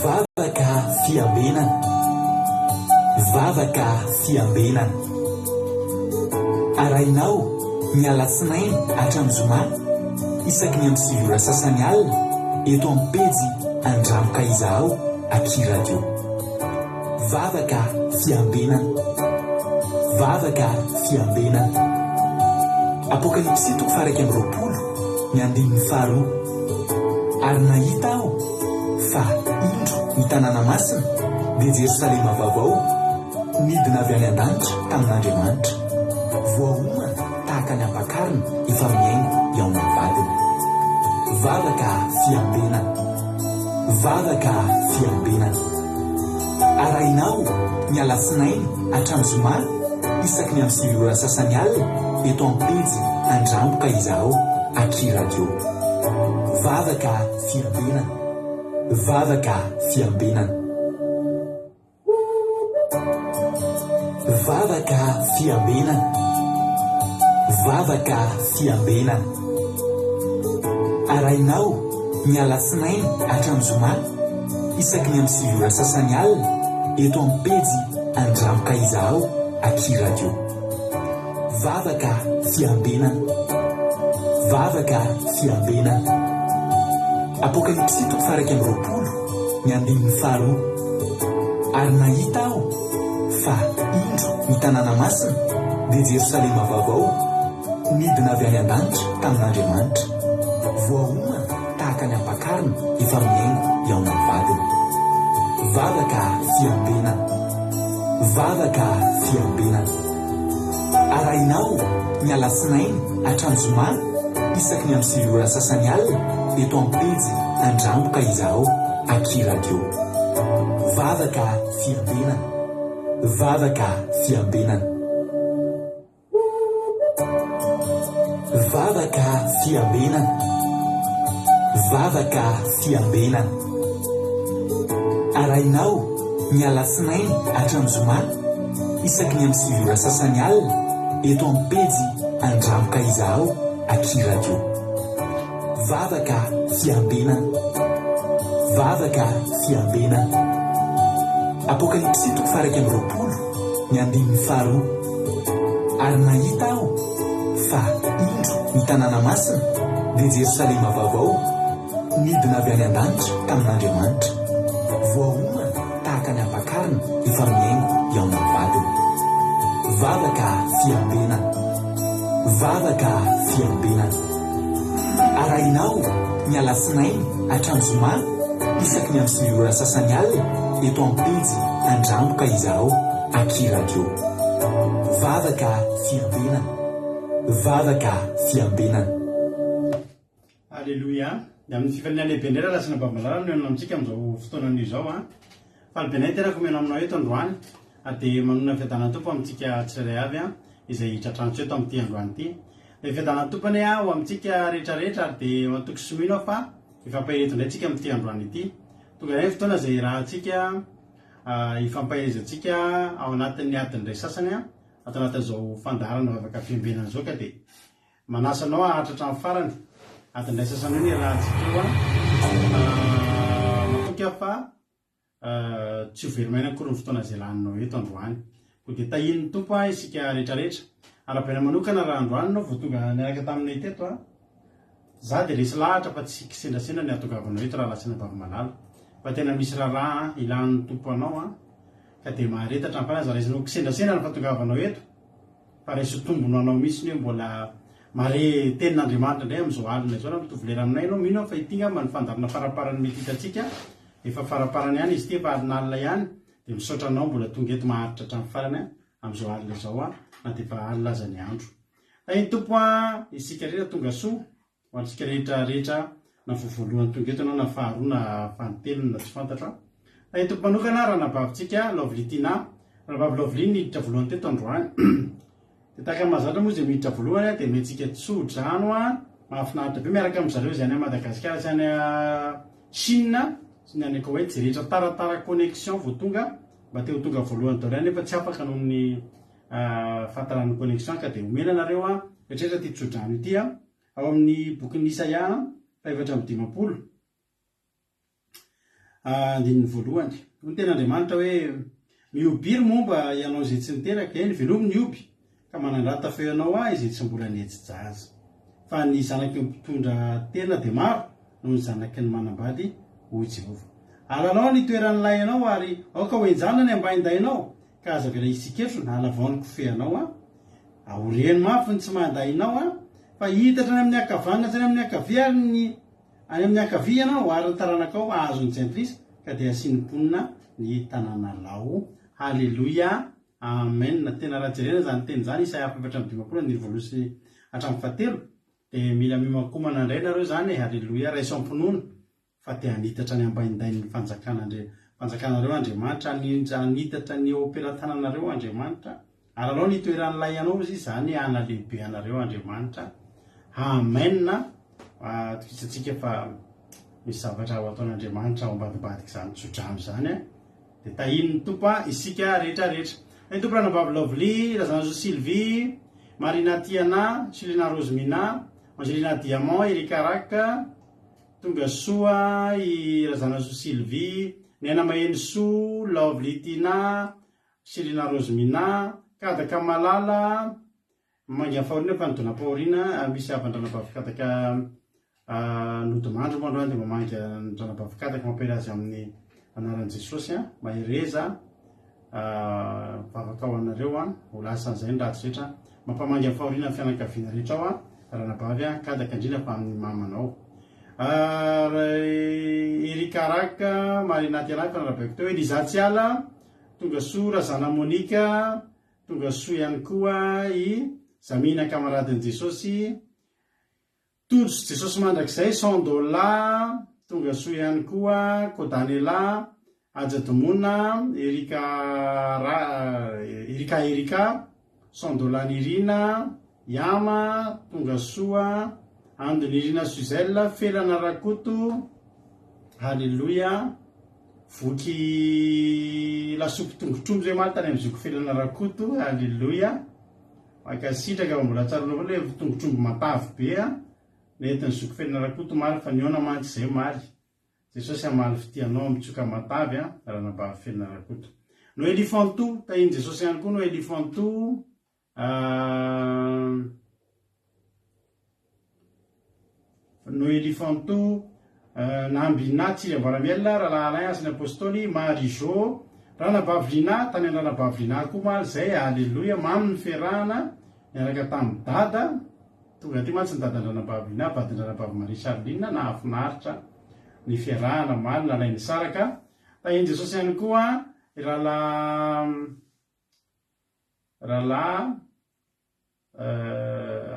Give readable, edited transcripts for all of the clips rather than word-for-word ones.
Vavaka fiambenana. Vavaka fiambenana. Arahinao ny alatsinainy hatramin'ny zoma isaky ny amin'ny 9 ora sasany alina eto amin'ny pejy Andramo ka izahao aky radio. Vavaka fiambenana. Vavaka fiambenana. Apokalypsy toko faha 21, ny andininy faharoa. Ary nahita aho fa, indro, ny tanàna masina, dia Jerosalema vaovao, nidina avy any an-danitra tamin'Andriamanitra. Voaomana tahaka ny ampakarina efa mihaingo hihaona amin'ny vadiny. Vavaka fiambenana. Vavaka fiambenana. Arahinao ny alatsinainy hatramin'ny zoma isaky ny amin'ny 9 ora sasany alina eto amin'ny pejy Andramo ka izahao aky radio. Vavaka fiambenana. Vavaka fiambenana. Vavaka fiambenana. Vavaka fiambenana. Arahinao ny alatsinainy hatramin'ny zoma isaky ny amin'ny 9 ora sasany alina eto amin'ny pejy Andramo ka izahao aky radio. Vavaka fiambenana. Vavaka fiambenana. Apokalypsy toko faha 21, ny andininy faharoa. Ary nahita aho fa, indro, ny tanàna masina, dia Jerosalema vaovao, nidina avy any an-danitra tamin'Andriamanitra. Voaomana tahaka ny ampakarina efa mihaingo hihaona amin'ny vadiny. Vavaka fiambenana. Vavaka fiambenana. Arahinao ny alatsinainy hatramin'ny zoma isaky ny amin'ny 9 ora sasany alina eto amin'ny pejy Andramo ka izahao aky radio. Vavaka fiambenana. Vavaka fiambenana. Vavaka fiambenana. Vavaka fiambenana. Arahinao ny alatsinainy hatramin'ny zoma isaky ny amin'ny 9 ora sasany alina eto amin'ny pejy Andramo ka izahao aky radio. Vavaka fiambenana. Vavaka fiambenana. Apokalypsy toko faha 21, ny andininy faharoa. Ary nahita aho fa, indro, ny tanàna masina, dia Jerosalema vaovao, nidina avy any an-danitra tamin'Andriamanitra. Voaomana tahaka ny ampakarina efa mihaingo hihaona amin'ny vadiny. Vavaka fiambenana. Vavaka fiambenana. Arahinao ny alatsinainy hatramin'ny zoma isaky ny amin'ny 9 ora sasany alina eto amin'ny pejy Andramo ka izahao aky radio. Vavaka fiambenana. Vavaka fiambenana. Aleloia. Dia amin'ny fifaliana lehibe indray rahalahy sy anabavy malala no mihaona amintsika amin'izao fotoana anio izao an. Faly be anay tenako mihaona aminao eto androany ary dia manonona ny fiadanan'ny Tompo amintsika tsirairay avy an, izay tratrantsika eto amin'ity androany ity. Ilay fiadanan'ny Tompo anie ho amintsika rehetra rehetra ary dia matoky sy mino aho fa hifampahery eto indray tsika amin'ity androany ity. Tonga indray ny fotoana izay hirahantsika hifampaherezantsika ao anatin'ny adiny iray sasany ato anatin'izao fandaharana vavaka fiambenana izao ka dia manasa anao haharitra hatramin'ny farany. Adiny iray sasany eo ny iarahantsika eo an. Matoky aho fa Tsy ho very maina akory ny fotoana izay laninao eto androany. Koa dia tahian'ny Tompo an isika rehetra rehetra. Arahabaina manokana raha androany ianao vao tonga niaraka taminay teto an. Za dia resy lahatra fa tsy kisendrasendra ny hahatongavanao eto rahalahy sy anabavy malala. Fa tena misy raharaha an, ilan'ny Tompo anao an. Ka dia mahareta hatramin'ny farany. Aza raisina ho kisendrasendra ny fahatongavanao eto. Fa raiso tombony ho anao mihitsy ny hoe mbola mahare tenin'Andriamanitra indray amin'izao alina izao raha mitovy lera aminay ianao. Mino aho fa ity angamba ny fandaharana faraparany mety hitantsika. Efa faraparany ihany izy ity, efa alinalina ihany. Dia misaotra anao mbola tonga eto maharitra hatramin'ny farany amin'izao alina izao na dia efa alina aza ny andro. Tahin'ny Tompo isika rehetra tonga soa. Ho antsika rehetra rehetra na vao voalohany tonga eto ianao na faharoa na fanintelony na tsy fantatro a. Fa eto manokana ranabavintsika Lovely Tina, ranabavy Lovely niditra voalohany teto androany. Dia tahaka ny mahazatra moa izay miditra voalohany a dia omentsika tso-drano a, mahafinaritra be miaraka amin-dry zareo izay any Madagasikara sy any Chine sy ny any Koweït izay rehetra taratara connexion vao tonga mba te ho tonga voalohany daholo ihany nefa tsy afaka noho ny fahataran'ny connexion ka dia omena anareo a, eritreritra ity tso-drano ity a. Ao amin'ny bokin'i Isaia, fahefatra amby 50. Andininy voalohany. Hoy ny tenin'Andriamanitra hoe, Mihobiry momba ianao izay tsy niteraka, eny, velomy ny hoby, ka manandrata feo ianao ahy izay tsy mbola nihetsi-jaza. Fa ny zanaky ny mpitondra tena dia maro noho ny zanaky ny manambady, hoy Jehovah. Alalao ny toeran'ny lahinao ary aoka ho henjana ny ambaindainao, ka aza avela hisy hiketrona, halavao ny kofehinao aho. Aoreno mafy ny tsy maha-dahinao aho, fa hihitatra any amin'ny ankavanana sy any amin'ny ankavia ary ny Any amin'ny ankavia ianao, ary ny taranakao hahazo ny jentilisa, ka dia hasian'ny mponina ny tanànalao. Haleloia! Amen! Tena raha jerena izany teny izany, Isaia 54 andininy voalohany sy hatramin'ny fahatelo, dia mila miomankomana indray nareo izany e! Haleloia! Raiso am-pinoana fa te hanitatra ny ambaindain'ny fanjakan'Andria, fanjakanareo Andriamanitra, hanitatra ny eo am-pelatananareo Andriamanitra. Alalao ny itoeran'ilay ianao ozy izany hanalehibe anareo Andriamanitra. Amen. Atokisantsika fa misy zavatra ho ataon'Andriamanitra ao ambadimbadika izany tsodrano izany. Dia tahian'ny Tompo isika rehetra rehetra. Ny Tompo Ranabavy Lovely, Razanazo Sylvie, Marina Tiana, Sulina Rosemina, Angelina Diamant, Erika Rak, Tonga soa i Razanazo Sylvie, Niaina Mahenisoa, Lovely Tina, Selina Rosemina, Kadaka Malala, Manga fahoriana fa nidonam-pahoriana, misy havan-dranabavy Kadaka nodimandry moa androany dia mamangy an-dranabavy Kadaka mampahery azy amin'ny anaran'i Jesosy, mahereza, mivavaka ho anareo ho lasan'izay ny ratsy rehetra, mampamangy amin'ny fahoriana ny fianakaviana rehetra ao ranabavy Kadaka indrindra fa amin'ny mamanao. Erika Rak, Marina Tiana efa narabaiko teo, Eliza Tsiala, Tonga soa Razana Monica, tonga soa ihany koa i Zamina kamaradin'i Jesosy, Tojo sy Jesosy Mandrakizay, Sandola, tonga soa ihany koa Kodanela, Haja Domona, Erika Ra, Erika Erika, Sandola Nirina, Yama, tonga soa, Ando Nirina Suzelle, Felana Rakoto, Haleloia. Voky lasopy tongotr'omby zay omaly tany amin'ny zoky Felana Rakoto, Alléluia. Mankasitraka fa mbola tsaroana foana ilay tongotr'omby matavy be a, nentin'ny zoky Felana Rakoto omaly fa nihaona mantsy izay omaly. Jesosy hamaly fitia anao amin'ny tsoka matavy a, ranabavy Felana Rakoto. Noelie Fantou, tahian'i Jesosy ihany koa Noelie Fantou. Noelie Fanto, Nambina Tsiriambaramiel, Rahalahy Alain Hasin'ny Apostoly, Marie Jo, Ranabavy Lina, tany an-dRanabavy Lina koa omaly izay, Aleloia, mamy ny fiarahana niaraka tamin'i Dada, tonga aty mantsy ny dadan-dRanabavy Lina, vadin-dRanabavy Marie Charline, nahafinaritra ny fiarahana omaly, nalai-nisaraka, tahian'i Jesosy ihany koa i Rahalahy. Rahalahy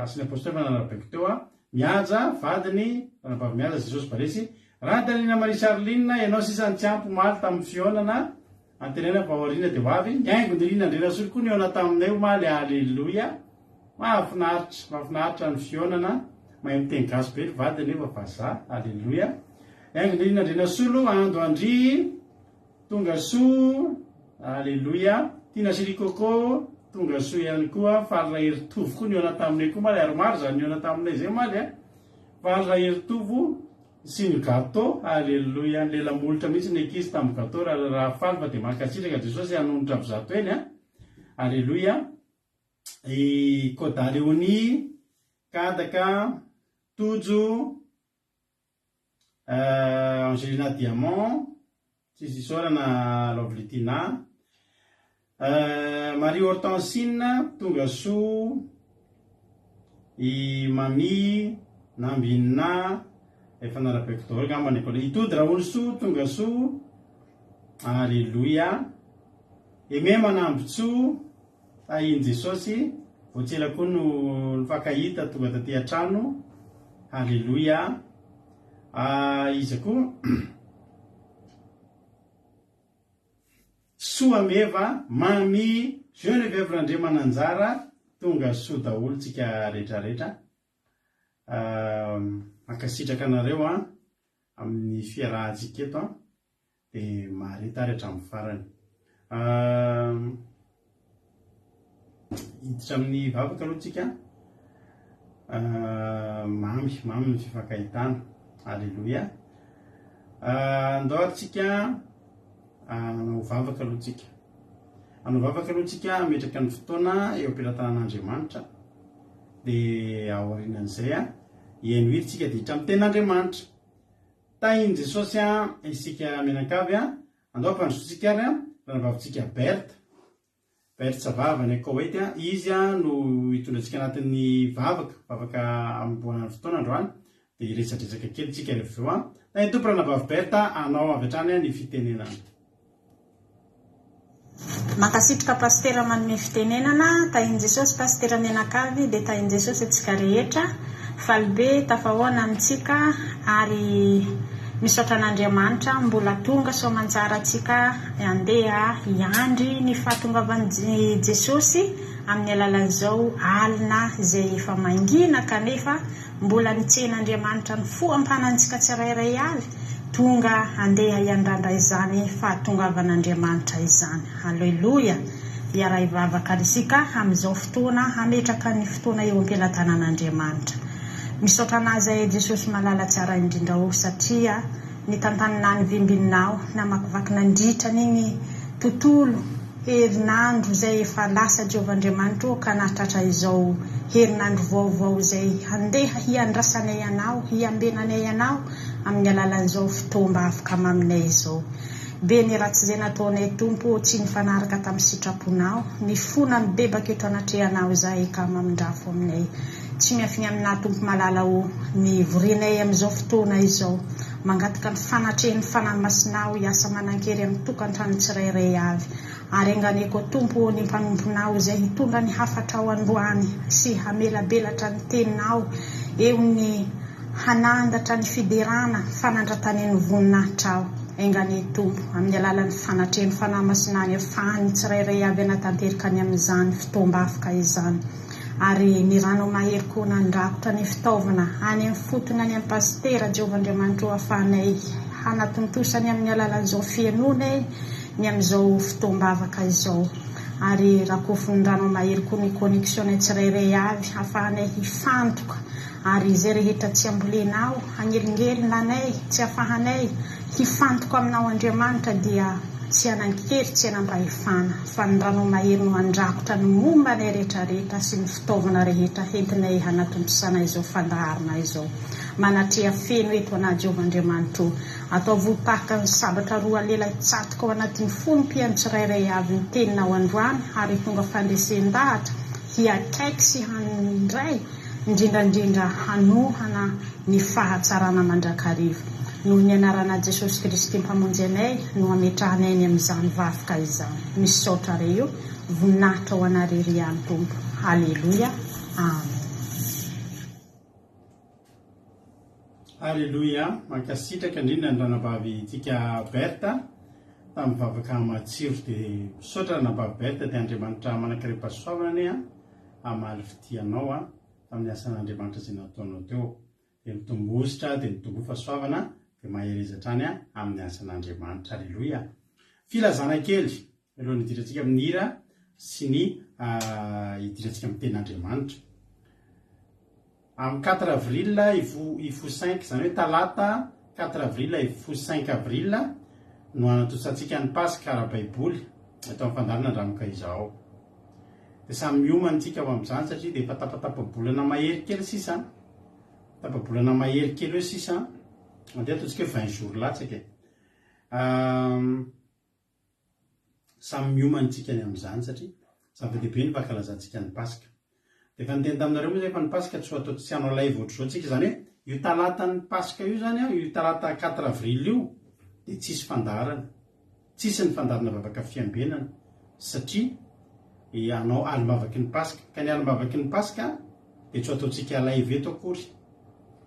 Hasin'ny Apostoly fa nanara-baiko teo aho. Mihaja, vadiny, ranabavy Mihaja, Jesosy Baresy. Radalina Marie Charline, ianao sisa no tsy ampy omaly tamin'ny fihaonana. Antenaina fa aoriana dia ho avy. Ny haingo Nirina Andrianasolo koa nihaona taminay omaly. Aleloia. Mahafinaritra, mahafinaritra ny fihaonana. Mahay miteny gasy be ny vadiny nefa vazaha. Aleloia. Ny haingo Nirina Andrianasolo, Ando Andria. Tonga soa, Aleloia. Tiana Chérie Coco, tonga soa ihany koa. Faly Raheritovo koa nihaona taminay koa omaly ary maro izany nihaona taminay izay omaly a. Faly Raheritovo sy ny gâteau, Aleloia. Nilela-molotra mihitsy ny ankizy tamin'ny gâteau raha raha faly fa dia mankasitraka Jesosy hanonitra avy zato eny a. Aleloia. I Koda Léonie, Kadaka, Tojo, Angelina Diamant, tsisy isaorana Lovely Tina, Marie Hortensine, tonga soa, i Mamy, Nambinina, efa narabaiko daholo angamba ny ankoatra, i Tody Raholisoa, tonga soa, Aleloia, Aimé Manambotsoa, Tahin'i Jesosy, vao tsy ela koa no nifankahita tonga taty an-trano, Haleloia. Ah, iza koa? Soa Meva, Mamy, Geneviève Randriamananjara, tonga soa daholo tsika rehetra rehetra. Ah, mankasitraka anareo an, amin'ny fiarahantsika eto an. Dia mahareta ary hatramin'ny farany. Hiditra amin'ny vavaka aloha tsika. Mamy, mamy ny fifankahitana. Aleloia. Andao ary tsika hanao vavaka aloha tsika. Hanao vavaka aloha tsika hametraka ny fotoana eo am-pelatanan'Andriamanitra. Dia aorianan'izay hihaino hira tsika dia hiditra amin'ny tenin'Andriamanitra. Tahin'i Jesosy isika mianakavy. Andao hampandrosoantsika ary ranabavintsika Berthe. Bert Savava any Koweït, izy no hitondra antsika anatin'ny vavaka, vavaka hanombohana ny fotoana androany, dia hiresadresaka kely tsika rehefa avy eo. Tahin'ny Tompo Ranabavy Bert, anao avy hatrany ny fitenenana. Mankasitraka Pasitera manome fitenenana, tahin'i Jesosy Pasitera mianakavy dia tahin'i Jesosy antsika rehetra. Faly be tafahoana amintsika ary misaotra an'Andriamanitra mbola tonga soamantsara antsika andeha hiandry ny fahatongavan'i Jesosy amin'ny alalan'izao alina izay efa mangina kanefa mbola nitsen'Andriamanitra ny fo ampanantsika tsirairay avy tonga andeha hiandrandra izany fahatongavan'Andriamanitra izany. Aleloia! Hiara-hivavaka ary isika amin'izao fotoana hametraka ny fotoana eo am-pelatanan'Andriamanitra. Misaotra Anà zahay Jesosy malala tsara indrindra o satria nitantanina ny vimbininao namakivaky nandritra an'igny tontolo herinandro izay efa lasa Jehovah Andriamanitra o ka nahatratra izao herinandro vaovao izay handeha hiandrasanay Anao hiambenanay Anao amin'ny alalan'izao fotoam-bavaka maminay izao. Be ny ratsy izay nataonay Tompo ô tsy nifanaraka tamin'ny sitraponao, mifona mibebaka eto anatrehanao izahay ka mamindrafo aminay. Tsy miafigny aminà Tompo malala ô ny ivorianay amin'izao fotoana izao. Mangataka ny fanatrehan'ny Fanahy Masinao hiasa manankery amin'ny tokantrano tsirairay avy. Ary enganie koa Tompo ô ny mpanomponao izay hitondra ny hafatrao androany sy hamelabelatra ny teninao eo ny Hanandratra ny fiderana, fanandratany ny voninahitrao. Enga anie Tompo, amin'ny alalan'ny fanatrehan'ny Fanahy Masina any afahan'ny tsirairay avy hanatanterka ny amin'izany fotoam-bavka izany. Ary ny ranao mahery koa nandrakotra ny fitaovana any amin'ny fotony any amin'ny Pasitera Jehovah Andriamanitro ahafahanay hanatontosa ny amin'ny alalan'izao fihainoanay ny amin'izao fotoam-bavaka izao. Ary rakofin'ny ranao mahery koa ny connexion-nay tsirairay avy ahafahanay hifantoka Ary izay rehetra tsy ambolenao hanelingelina anay, tsy afahanay hifantoka aminao Andriamanitra dia tsy hanan-kery tsy hanam-pahefana, fa ny ranao mahery no handrakotra ny momba anay rehetrarehetra sy ny fitaovana rehetra hentinay hanatontosana izao fandaharana izao. Manatreha feno eto anà Jehovah Andriamanitro o. Ataovy ho tahaka ny sabatra roa lela hitsatoka ao anatin'ny fon'ny mpihaino tsirairay avy ny teninao androany ary hitondra fandresen-dahatra hiatraiky sy handray indrindra indrindra hanohana ny fahatsarana mandrakariva. Noho ny anaranà Jesosy Kristy Mpamonjy anay no ametrahanay ny amin'izany vavka izany. Misaotra re o! Voninahitra ho anà rery ihany Tompo. Haleloia. Amen. Aleloia! Mankasitraka indrindra ny ranabavy tsika Berthe tamin'ny vavaka matsiro dia misaotra ranabavy Berthe dia Andriamanitra manankarem-pahasoavana anie an! hamaly fitia anao an tamin'ny asan'Andriamanitra izay nataonao teo dia mitomboa dia mitomboa fahasoavana dia mahereza hatrany an amin'ny asan'Andriamanitra Aleloia Filazana kely alohan'ny hidirantsika amin'ny hira sy ny hidirantsika amin'ny tenin'Andriamanitra Amin'ny quatre avril hifoha cinq, izany hoe talata quatre avril hifoha cinq avril no hanatosantsika ny Paska ara-baiboly eto amin'ny fandaharana Andramoka Izao. Dia samy miomana isika ho amin'izany satria dia efa tapatapa-bolana mahery kely sisa an! Tapa-bolana mahery kely eo sisa an! Andeha ataontsika hoe vingt jours latsaka e! Samy miomana isika ny amin'izany satria zava-dehibe ny fankalazantsika ny Paska. Dia efa niteny taminareo moa izay fa ny Paska tsy ho atao tsy hanao live ohatr'izao tsika, izany hoe io talatan'ny Paska io izany an, io talata quatre avril io dia tsisy fandaharana. Tsisy ny fandaharana vavaka fiambenana satria hanao alim-bavaky ny Paska. Ka ny alim-bavaky ny Paska dia tsy ho ataontsika live eto akory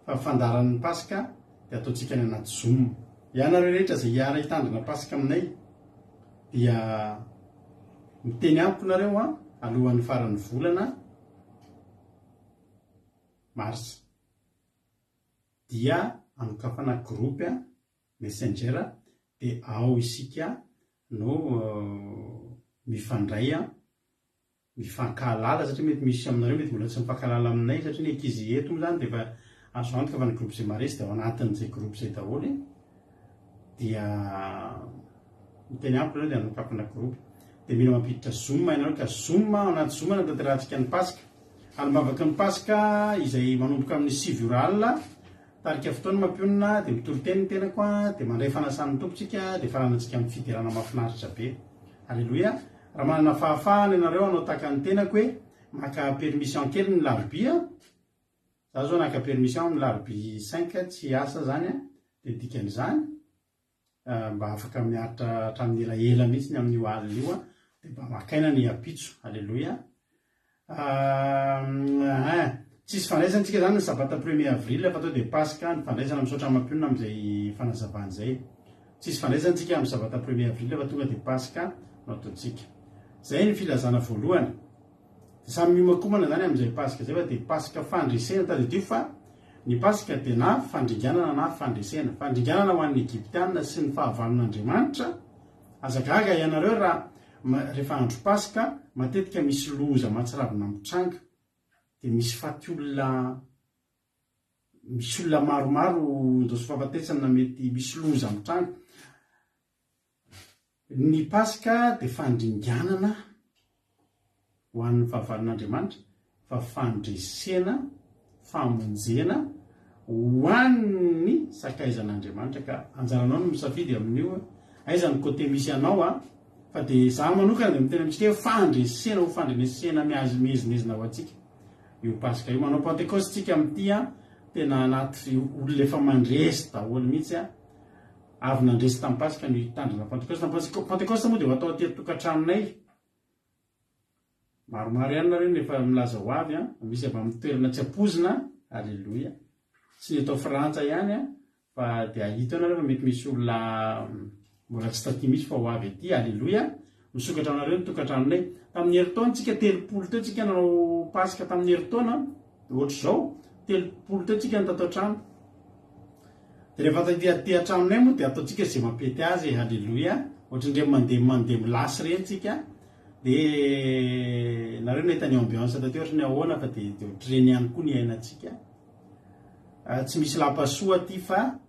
fa ny fandaharan'ny Paska dia ataontsika any anaty zoom. Ianareo rehetra izay hiara hitandrina Paska aminay dia miteny amiko nareo an alohan'ny faran'ny volana mars dia anokafana groupe messenger dia ao isika no mifandray an mifankahalala satria mety misy aminareo mety mbola tsy mifankahalala aminay satria ny ankizy eto moa zany dia efa azo antoka fa ny groupe izay maresy dia ao anatin'izay groupe izay daholo. Dia miteny amiko nareo dia hanokafana groupe. Dia mila mampiditra zoom ianareo ka zoom ao anaty zoom no tanterahantsika ny paska. Alim-bavaky ny paska izay manomboka amin'ny 9 ora alina. Tarika fotoana mampionona dia mitory teny ny tenako dia mandray fanasan'ny Tompo tsika dia faranantsika amin'ny fiderana mahafinaritra be. Aleloia. Raha manana fahafahana ianareo hanao tahaka ny tenako hoe maka permission kely ny larobia, za zao naka permission amin'ny larobia cinq tsy hiasa zany an, dia ny dikan'izany mba afaka miaritra hatramin'ny elaela mihitsy ny amin'io alina io an, dia mba maka aina ny ampitso. Aleloia. Ein, tsisy fandraisana tsika zany ny sabata premier avril fa atao dia paska ny fandraisana, misaotra mampionona amin'izay fanazavana izay. Tsisy fandraisana tsika amin'ny sabata premier avril fa tonga dia paska no ataontsika. Zay ny filazana voalohany. Dia samy miomakomana zany amin'izay paska izay fa dia paska fandresena, tadidio fa ny paska dia na fandringanana na fandresena. Fandringanana ho an'ny Egyptiana sy ny fahavalon'Andriamanitra, aza gaga ianareo raha Rehefa andro Paska, matetika misy loza mahatsiravina mitranga, dia misy faty olona, misy olona maromaro indaosin'ny fahafatesana mety misy loza mitranga. Ny Paska dia fandringanana ho an'ny fahavalon'Andriamanitra fa fandresena, famonjena ho an'ny sakaizan'Andriamanitra ka anjaranao no misafidy amin'io aiza ny côté misy anao a! Fa dia izaho manokana dia miteny amintsika hoe fandresena ho fandrenesena miazy miezinezina ho antsika io Paska io. Manao Pentecoste tsika amin'ity a, tena anaty olona efa mandresy daholo mihitsy a, avy nandresy tamin'ny Paska no hitandrina Pentecoste. Ny Pentecoste moa dia ho atao aty an-tokantranonay. Maromaro ihany nareo no efa milaza ho avy an, misy avy amin'ny toerana tsy ampoizina, aleloia. Tsy ny eto Frantsa ihany an, fa dia hahita eo nareo fa mety misy olona mbola tsy taty mihitsy fa ho avy aty, aleloia. Misokatra aminareo ny tokantranonay. Tamin'ny herintaona tsika 30 teo tsika nanao Paska tamin'ny herintaona, ohatr'izao, 30 teo tsika no tato an-trano. Dia rehefa taty aty an-tranonay moa dia ataontsika izay mampety azy e, haleloia. Ohatran'ireny mandeha mandeha milasy ireny tsika. Dia nareo nahita ny ambiance taty ohatran'ny ahoana fa dia dia ohatr'ireny ihany koa ny iainantsika. Tsy misy lapasoa aty fa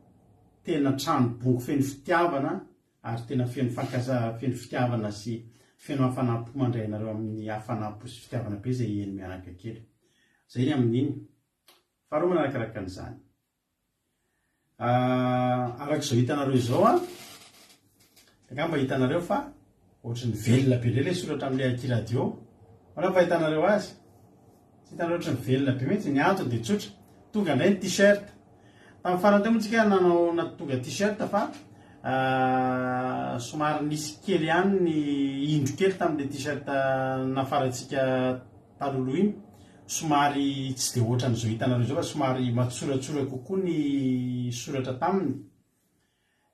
tena trano bongo feno fitiavana ary tena feno fankasa feno fitiavana sy feno hafanam-po mandray anareo amin'ny hafanam-po sy fitiavana be izay eny mianaka kely. Izay ny amin'iny. Faharoa manarakaraka an'izany. Araka izao hitanareo izao an, angamba hitanareo fa ohatry ny velona be indray ilay soratra amin'ilay aky radio. Ahoana ny fahitanareo azy? Tsy hitanareo ohatry ny velona be mihitsy. Ny antony dia tsotra. Tonga indray ny t-shirt. Tamin'ny farany teo moa tsika nanao natonga t-shirt fa somary nisy kely ihany ny indro kely tamin'ilay t-shirt nafarantsika talohaloha iny. Somary tsy dia ohatran'izao hitanareo izao fa somary matsoratsora kokoa ny soratra taminy.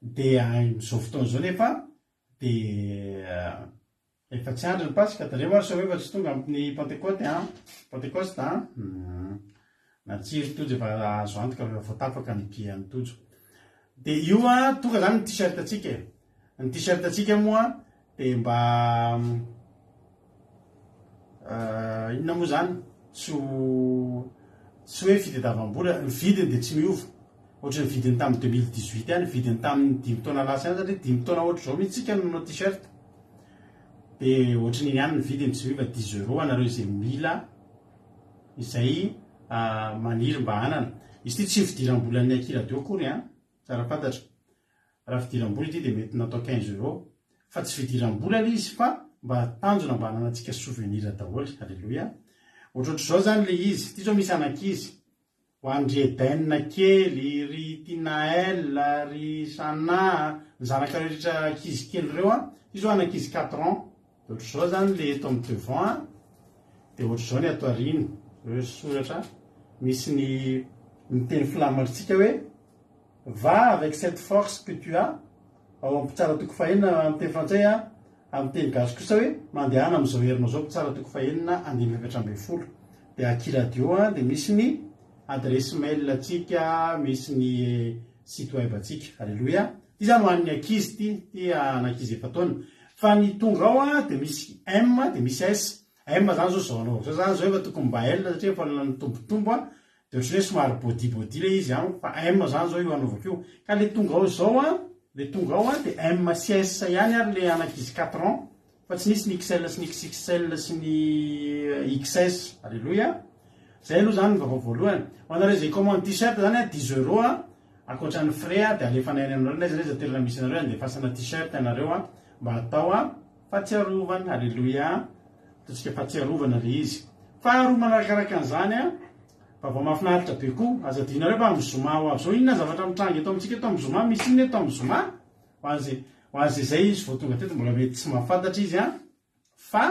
Dia amin'izao fotoana izao nefa dia efa tsy andry ny Paska. Tandremo ary sao efa tsy tonga amin'ny Pantekoty an! Pantekosta an! Natsiry Tojo efa azo antoka fa efa voatapaka ny pied an'i Tojo. Dia io an, tonga izany ny t-shirt antsika e! Ny t-shirt antsika moa dia mba Inona moa izany? Tsy ho tsy hoe fitadiavam-bola, ny vidiny dia tsy miova. Ohatry ny vidiny tamin'ny 2018 ihany, vidiny tamin'ny dimy taona lasa ihany satria dimy taona ohatr'izao mihitsy isika no nanao t-shirt. Dia ohatry ny iny ihany ny vidiny tsy miova, dix euros anareo izay mila izay maniry mba hanana. Izy ity tsy fidiram-bolan'ny Aky Radio akory an, tsara fantatra. Raha fidiram-bola ity dia mety natao 15 euros. Fa tsy fidiram-bola ilay izy fa mba tanjona mba hananantsika souvenir daholo. Aleloia. Ohatrohatr'izao izany ilay izy. Ity izao misy an'ankizy. Ho an-dry Eden kely, ry Tinael, ry Shana, ny zanakareo rehetra ankizy kely ireo an. Ity izao an'ankizy quatre ans. Dia ohatr'izao izany ilay eto amin'ny devant an. Dia ohatr'izao ny ato aoriana. Ireo soratra misy ny miteny filamantsika hoe Va avec cette force que tu as, ao amin'ny Mpitsara toko fahenina amin'ny teny frantsay, amin'ny teny gasy kosa hoe mandehana amin'izao herinao izao, Mpitsara toko fahenina andininy faha-14. Dia aky radio dia misy ny adiresy mail antsika, misy ny site web antsika. Aleloia. Ity izany ho an'ny ankizy ity, ity an'ankizy efa-taona. Fa ny tonga ao dia misy M dia misy S. M izany izao izao anaovako izao izany izao efa tokony mba L satria efa nitombotombo Dia ohatran'ny hoe somary body body ilay izy amiko fa M zany zao io anaovako io. Ka le tonga ao zao an, Le tonga ao an dia M sy S ihany ary le anankizy quatre ans fa tsy nisy ny XL sy ny XXL sy ny XS. Aleloia. Zay aloha zany ny vaovao voalohany. Ho anareo izay commande t-shirt zany an dix euros an, ankoatra ny frais an dia alefanay any aminareo na aiza na aiza toerana misy anareo andefasana t-shirt ianareo an mba hatao an fahatsiarovana. Aleloia. Ataontsika fahatsiarovana le izy. Faharoa manarakaraka an'izany an, Vaovao mahafinaritra be koa. Aza adinonareo fa amin'ny zoma ho avy izao inona ny zavatra mitranga eto amintsika eto amin'ny zoma? Misy inona eto amin'ny zoma? Ho an'izay ho an'izay izay izy vao tonga teto mbola mety tsy mahafantatra izy an! Fa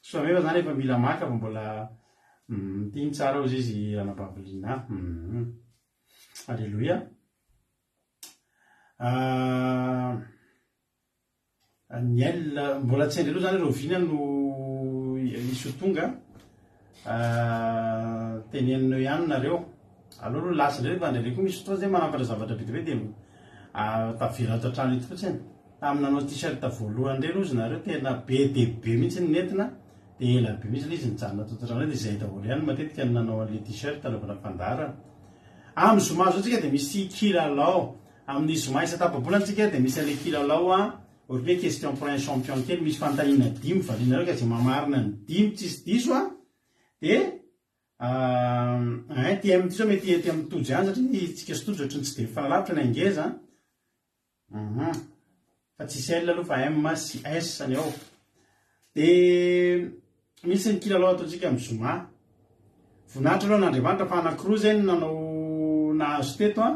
Soameva zany efa mila maka fa mbola humm ity ny tsara hozy izy ranabavy Lina humm. Aleloia. Ah. Ny L, mbola tsy haindry aloha zany rahoviana no hisy ho tonga, tenenina eo ihany nareo, aleo aloha lasa indray fa indraindray koa misy fotoana zay manampatra zavatra be dia be dia tavela ato an-trano eto fotsiny, tamin'ny nanao t-shirt voalohany ireny ozy nareo tena be dia be mihitsy ny nentina dia ela be mihitsy ilay izy nijanona tato an-trano dia izay daholo ihany matetika no nanao an'ilay t-shirt nanaovana fandaharana. Amin'ny zoma zao tsika dia misy kilalao. Amin'ny zoma isan-tapa-bolana tsika dia misy an'ilay kilalao an, ohatran'ny hoe question pour un champion kely, misy fanontaniana dimy valianareo ka izay mamarina ny dimy tsisy diso an, dia ein ty M ty zao mety ety amin'ny Tojo ihany satria tsika sy Tojo ohatran'ny tsy dia mifanalavitra na ngeza an, hum fa tsisy L aloha fa M sy S ny ao. Dia misy ny kilalao ataontsika amin'ny zoma. Voninahitra aloha an'Andriamanitra fa anankiroa izay no nanao nahazo teto an.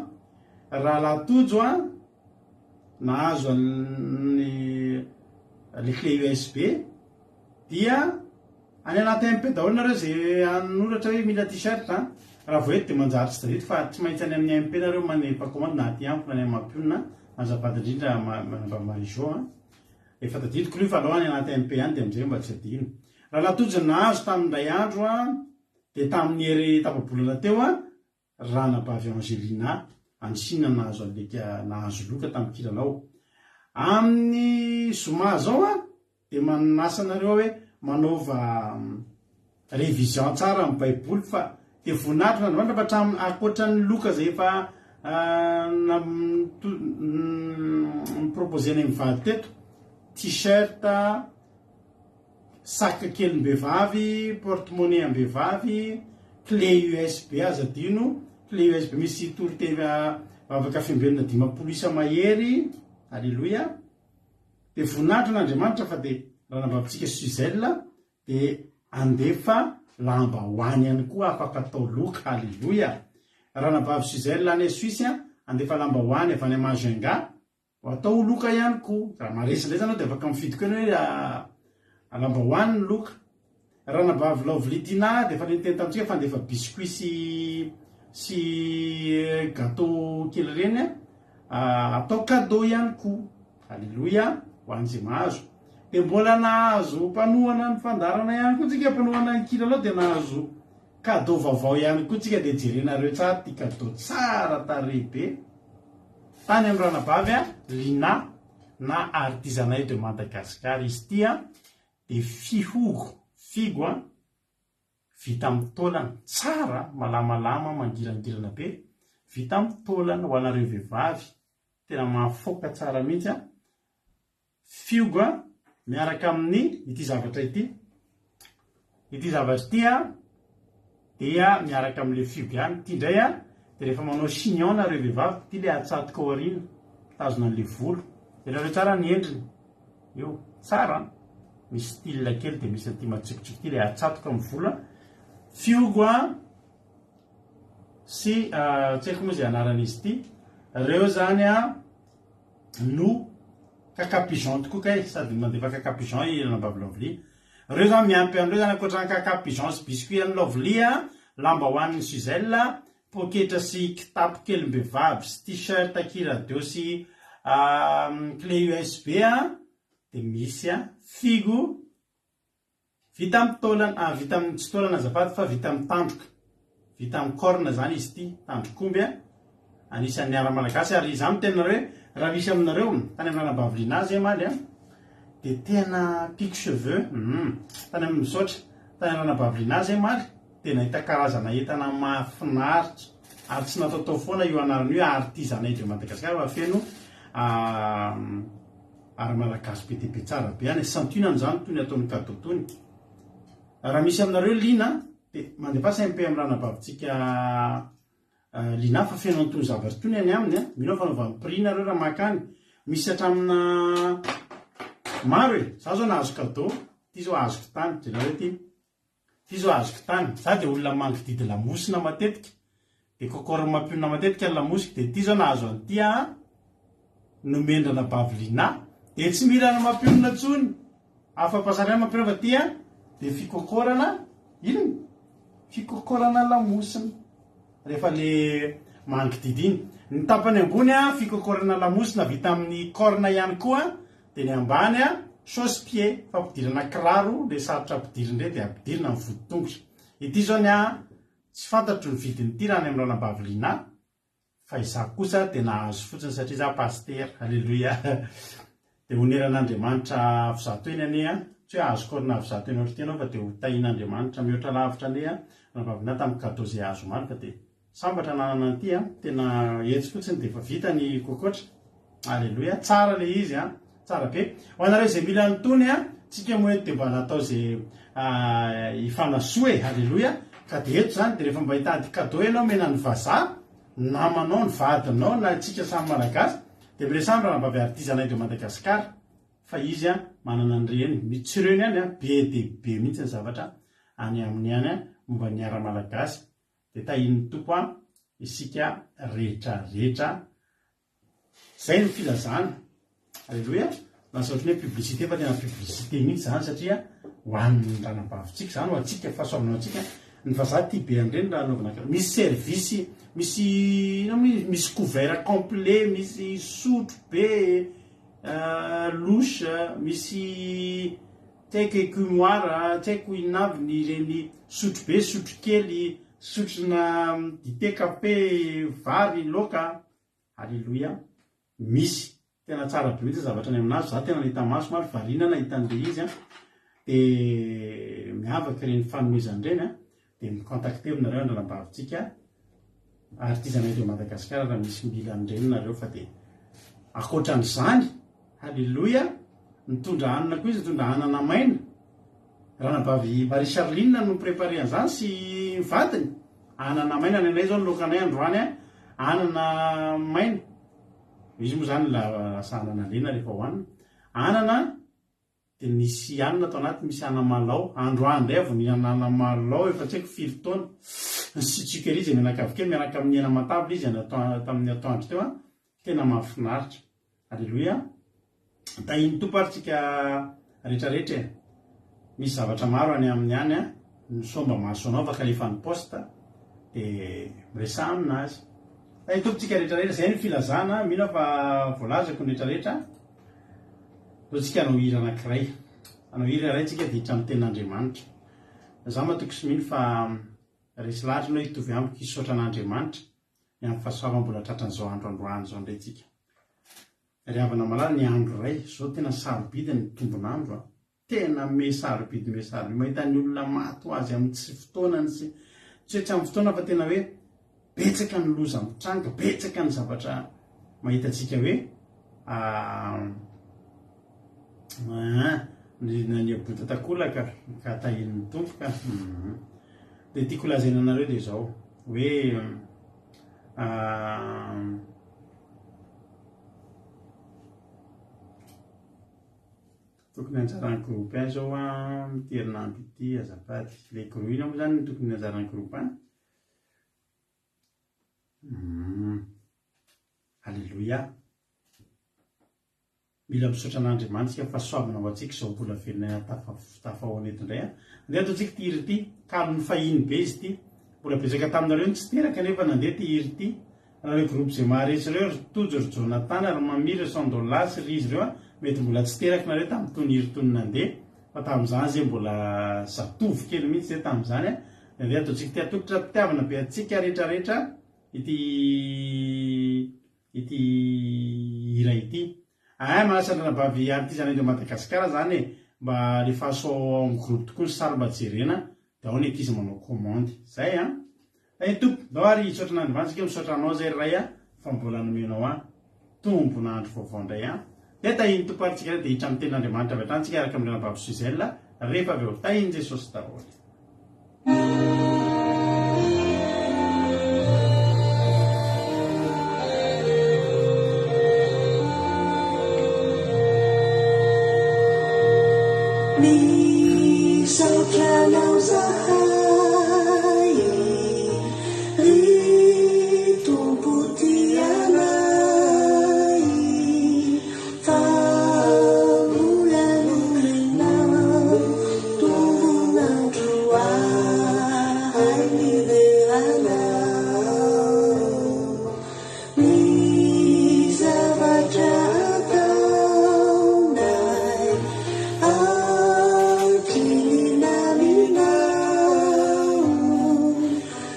Rahalahy Tojo an, nahazo an'ny le clé USB dia any anaty MP daholo nareo izay hanoratra hoe mila t-shirt an. Raha vao eto dia manjary tsy tadidy fa tsy maintsy any amin'ny MP nareo manefa commande na aty amiko na any amin'ny Mampionona. Azafady indrindra Madame Marie Jo an. Efa tadidiko aloha fa aleo any anaty MP any dia amin'izay mba tsy adino. Rahalahy Tojo nahazo tamin'ny indray andro dia tamin'ny hery tapa-bolana teo Ranabavy Angelina any Chine nahazo alika nahazo loka tamin'ny kilalao. Amin'ny zoma zao dia manasa anareo hoe manaova Révision tsara ny baiboly fa dia voninahitr' Andriamanitra fa hatramin' ankoatra ny loka izay efa ni-proposer-nay mivady teto, t-shirt, sac kelim-behivavy, porte-monnaie am-behivavy, clé USB aza adino, clé USB misy toriteny vavaka fiambenana 50 isa mahery, aleloia, dia voninahitr' Andriamanitra fa dia ranabavitsika Suzelle Dia andefa lamba ho any ihany koa afaka atao loka Aleloia! Ranabavy Suzelle any Suisse andefa lamba ho any avy any Majunga ho atao ho loka ihany koa. Raha maharesy indray zany ianao dia afaka mifidy koa ianao hoe lamba ho any ny loka. Ranabavy Lovely Tina dia efa niteny tamintsika fa andefa biscuit sy sy gateau kely ireny atao cadeau ihany koa. Aleloia ho an'izay mahazo. Dia mbola nahazo mpanohana ny fandaharana ihany koa tsika, mpanohana ny kilalao dia nahazo cadeau vaovao ihany koa tsika dia jerenareo tsara ity cadeau tsara tarehy be tany amin'ny ranabavy a Lina na Artisanat de Madagascar izy ity a dia fihogo figo a vita amin'ny taolana tsara malamalama mangirangirana be vita amin'ny taolana ho anareo vehivavy tena mahafoaka tsara mihitsy a Fioga miaraka amin'ny ity zavatra ity. Ity zavatra ity a dia miaraka amin'ilay fioga ihany. Ity indray a dia rehefa manao chignon nareo vehivavy, ity ilay atsatoka ao aoriana mitazona an'ilay volo. Jereo tsara ny endriny. Io tsara an. Misy style kely dia misy an'ity matsikotsiko ity ilay atsatoka amin'ny volo a. Fiogo a sy tsy haiko moa izay anaran'izy ity. Ireo izany a no caca pigeon tokoa kay, sady mandefa caca pigeon i Ranabavy Lovely. Reo zany miampy an'ireo zany ankoatra ny caca pigeon sy biscuit an'i Lovely a, lamba ho an'i Suzelle, poketra sy kitapo kelim-behivavy sy t-shirt aky radio sy clé USB a, dia misy a figo Vita amin'ny taolana, ah vita amin'ny, tsy taolana azafady fa vita amin'ny tandroka, vita amin'ny corne zany izy ity, tandrok'omby a, anisan'ny ara malagasy ary izaho miteny anareo hoe raha misy aminareo tany amin'ny ranabavy Lina zay omaly a, dia tena pique cheveux, hum, tany amin'ny misaotra, tany amin'ny ranabavy Lina zay omaly dia nahita karazana entana mahafinaritra ary tsy nataotao foana io anarana io hoe artisanat de Madagascar fa feno. Ara-malagasy be dia be tsara be any e. Santionany izany toy ny ataon'i Cadeau tony. Raha misy aminareo liana dia mandefasa MP amin'ny ranabavintsika Lina fa feno an'itony zavatra itony any aminy a. Mino aho fa anaovany prix nareo raha maka any. Misy hatramina maro e. Za zao nahazo cadeau. Ity zao azoko tany. Jereo ity. Ity zao azoko tany. Za dia olona mangididy lamosina matetika. Dia kôkôriny mampionona matetika ny lamosiko. Dia ity zao nahazo an'ity aho. Nomen-dranabavy Lina. Dia tsy mila ny mampionona intsony. Afa-pasarena mampionona fa ity an, dia fikôkôrana inona? Fikôkôrana lamosina. Rehefa le mangididy iny. Ny tapany ambony an, fikôkôrana lamosina vita amin'ny corne ihany koa. Dia ny ambany an, chausse pied, fampidirana kiraro, le sarotra ampidirina ireny dia ampidirina amin'ny vodi-tongotra. Ity zao ny ahy, tsy fantatro ny vidin'ity raha any amin'ny ranabavy Lina, fa izaho kosa dia nahazo fotsiny satria izaho pasitera, aleloia, dia honeran'Andriamanitra avo zato eny anie an, tsy hoe hahazo corona avo zato eny ohatr'ity ianao fa dia ho tahian'Andriamanitra mihoatra lavitra anie an, ranabavy Lina tamin'ny cadeau izay azo omaly fa dia Sambatra nanana an'ity an! Tena etsy fotsiny dia efa vita ny kokotra. Aleloia! Tsara ilay izy an! Tsara be. Ho anareo izay mila an'itony an, tsika moa eto dia mba natao izay hifanasoa e! Aleloia! Ka dia eto izany dia rehefa mba hitady cadeau ianao omena ny vazaha, ny namanao, ny vadinao na isika samy Malagasy dia miresaha amin'ny ranabavy artisanat de Madagascar fa izy an manana an'ireny, tsy ireo ihany an, be dia be mihitsy ny zavatra any aminy any momba ny ara-malagasy. Dia tahian'ny Tompo an isika rehetra rehetra. Zay no filazana. Aleloia. Lasa ohatran'ny hoe publicité fa tena publicité mihitsy zany satria ho an'ny ranabavintsika zany, ho antsika, fahasoavana ho antsika. Ny vazaha tia be an'ireny raha anaovana kara- misy service, misy inona moa izy, misy couvert complet, misy sotro be, louche, misy Tsy haiko écumoire, tsy haiko inona avy ny ireny sotrobe, sotrokely, sotrona dite, kafe, vary, laoka. Aleloia. Misy. Tena tsara be mihitsy ny zavatra any aminazy. Za tena nahita maso omaly, variana nahita an'ilay izy an. Dia miavaka ireny fanomezana ireny an. Dia mi-contacter aminareo andranambavintsika artisanat eto Madagascar raha misy mila an'ireny nareo fa dia ankoatran'izany, Haleloia, nitondra hanina koa izy, nitondra anana maina. Ranabavy Marie Charline no mi-préparer an'izany sy ny vadiny. Anana maina, ny anay izao ny laokanay androany an, anana maina. Izy moa izany lasa anana lena rehefa hohanina. Anana Dia nisy hanina tao anaty, misy anamalao. Androany indray aho vao nihinana anamalao, efa tsy haiko firy taona. Nisitrika ery izy mianakavy kely miaraka amin'ny hena matavy ilay izy tamin'ny atoandro teo an. Tena mahafinaritra. Aleloia. Tahin'ny Tompo ary tsika rehetra rehetra e. Misy zavatra maro any aminy any an. Ny soa mba mahasoa anao afaka alefa ny poste dia miresaha aminazy. Tahin'ny Tompo tsika rehetra rehetra. Izay ny filazana, mino aho fa voalazako ny rehetra rehetra. Ndao tsika hanao hira anankiray. Hanao hira iray tsika dia hiditra amin'ny tenin'Andriamanitra. Izaho matoky sy mino fa resy lahatra ianao hitovy amiko hisaotra an'Andriamanitra ny amin'ny fahasoavany mbola tratran'izao andro androany izao indray tsika. Ry havana malala, ny andro iray, izao tena sarobidy ny tombon'andro a. Tena me sarobidy me sarobidy mahita ny olona maty ho azy amin'ny tsy fotoanany sy tsy hoe tsy amin'ny fotoana fa tena hoe betsaka ny loza mitranga, betsaka ny zavatra mahita antsika hoe ny abota takolaka ka tahian'ny Tompo ka. Dia tiako lazaina anareo dia izao hoe Tokony anjaran'ny groupe 1 zao amin'ity herinandro ity azafady. Ilay groupe inona moa zany no tokony anjaran'ny groupe 1? Hum. Alléluia. Mila misaotra an'Andriamanitra isika fa soavina ho antsika izao mbola velona tafahoana eto indray. Andeha ataontsika ity hira ity. Kalon'ny fahiny be izy ity. Mbola betsaka taminareo no tsy teraka nefa nandeha ity hira ity. Raha ireo groupe izay maharesy ireo, ry Tojo, ry Jonathan, ry Mamy, ry Sandola sy ry izy ireo an, mety mbola tsy teraka nareo tamin'itony hira itony nandeha, fa tamin'izany zay mbola zatovo kely mihitsy zay tamin'izany an, dia andeha ataontsika ity atolotra am-pitiavana be antsika rehetra rehetra ity ity hira ity. Ahay manasa an-dranabavy artisanat eto Madagascar zany e, mba alefaso ao amin'ny groupe tokoa ny sary mba jerena, dia ao ny ankizy manao commande. Zay an. Eny Tompo, ndao ary hisaotra an'Andriamanitra isika, misaotra Anao izay ry Ray a, fa mbola nomenao ahy. Tombon'andro vaovao indray an! Dia tahin'ny Tompo ary tsika dia hiditra amin'ny tenin'Andriamanitra avy hatrany tsika araka amin'ny ranabavy Suzelle rehefa avy eo. Tahin'i Jesosy daholo. Misaotra anao zahay Ry Tompo tia anay Fa mbola nomenao Tombon'andro ahay midera Anao Ny zavatra ataonay Ankinina aminao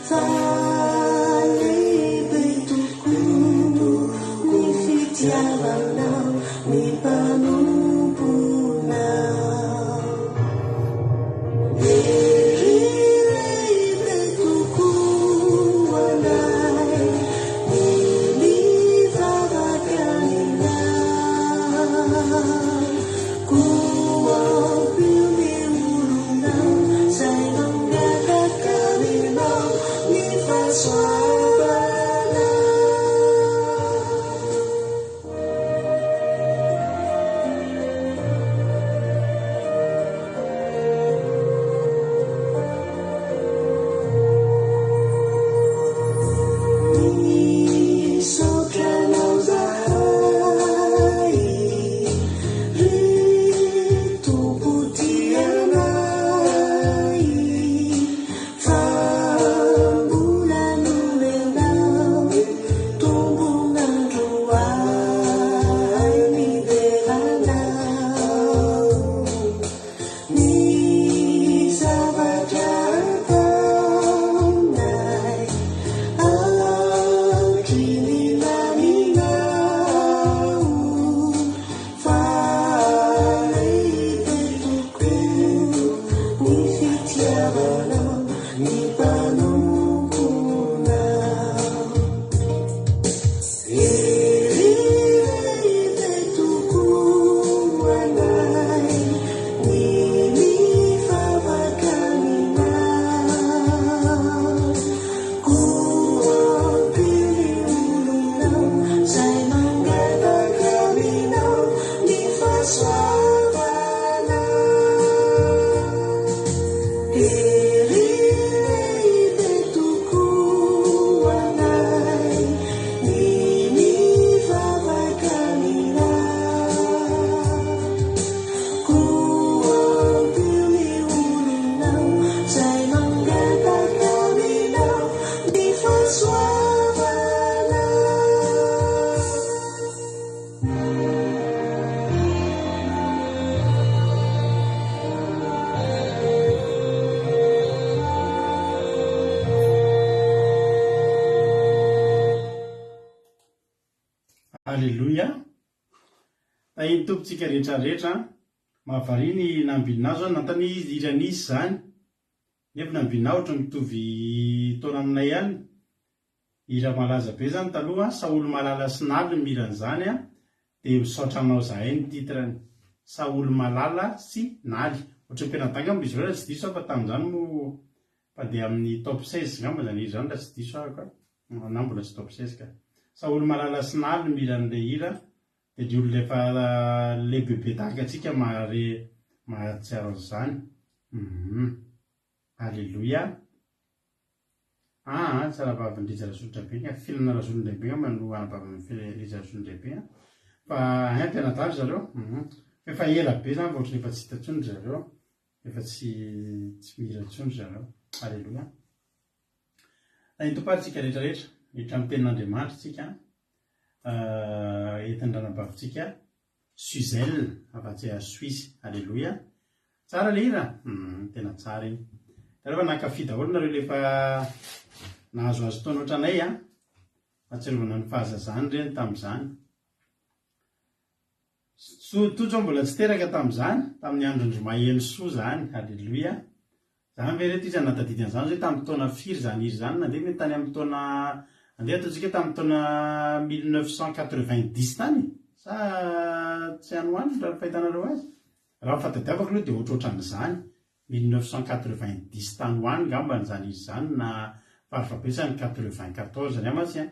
Fa lehibe tokoa ny fitiavanao ny mpanomponao. Hery lehibe tokoa anay ny mivavaka aminao. Koa ampio ny olonao izay mangataka aminao ny fahasoavana. Misaotra anao zahay ry Tompo tia anay fa mbola nomenao tombon'andro ahy midera anao. Ny zavatra ataonay ankinina aminao fa lehibe tokoa ny fitiavanao ny mpanomponao. Hery lehibe tokoa anay ny mivavaka aminao. Koa ampio ny olonao izay mangataka aminao ny fahasoavana. Hery lehibe tokoa anay ny mivavaka aminao. Koa ampio ny olonao izay mangataka aminao ny fahasoavana. Aleloia! Tahin'ny Tompo tsika rehetra rehetra an! Mahavariana i Nambinina zao, nantany izy hiran'iza izany? Nefa Nambinina ohatry mitovy taona aminay ihany. Hira malaza be zany taloha, Saholy Malala sy Naly no mihira an'izany an, dia misaotra anao zahay ny titre-ny. Saholy Malala sy Naly. Ohatran'ny mpianadahy angamba izy ireo raha tsy diso aho fa tamin'izany moa mpandeha amin'ny top 16 angamba izany hira izany raha tsy diso aho ka. Na mbola tsy top 16 ka. Saholy Malala sy Naly no mihira an'ilay hira, dia ny olona efa lehibebe tahaka antsika mahare mahatsiaro an'izany. Hum. Aleloia. Aa tsy anabavin'i Rija Rasolondrabe nga, Filana Rasolondrabe ngamba no anabavin'i Rija Rasolondrabe an! Fa hein mpianadahy ry zareo, hum fa efa ela be zany vao ohatran'ny efa tsy hita intsony ry zareo, efa tsy tsy mihira intsony ry zareo. Aleloia. Tahin'ny Tompo ary tsika rehetra rehetra, miditra amin'ny tenin'Andriamanitra tsika, entin'ny ranabavintsika Suzelle avy atsy Suisse. Aleloia. Tsara le hira? Humm tena tsara iny. Hitanareo fa nankafy daholo nareo le efa nahazoazo taona ohatranay a. Fahatsiarovana ny fahazazana ireny tamin'izany. Soa Tojo mbola tsy teraka tamin'izany, tamin'ny andron-dry Mahenosoa izany. Aleloia. Zany ve reto iza nahatadidy an'izany hoe tamin'ny taona firy izany hira izany nandeha mety tany amin'ny taona. Andeha ataontsika hoe tamin'ny taona 1990 tany sa tsy any ho any raha ny fahitanareo azy? Raha ny fahatadiavako aloha dia ohatrohatran'izany, 1990 tany ho any ngambany izany izy izany na farafahabetsany 94 ny ahy mantsy an,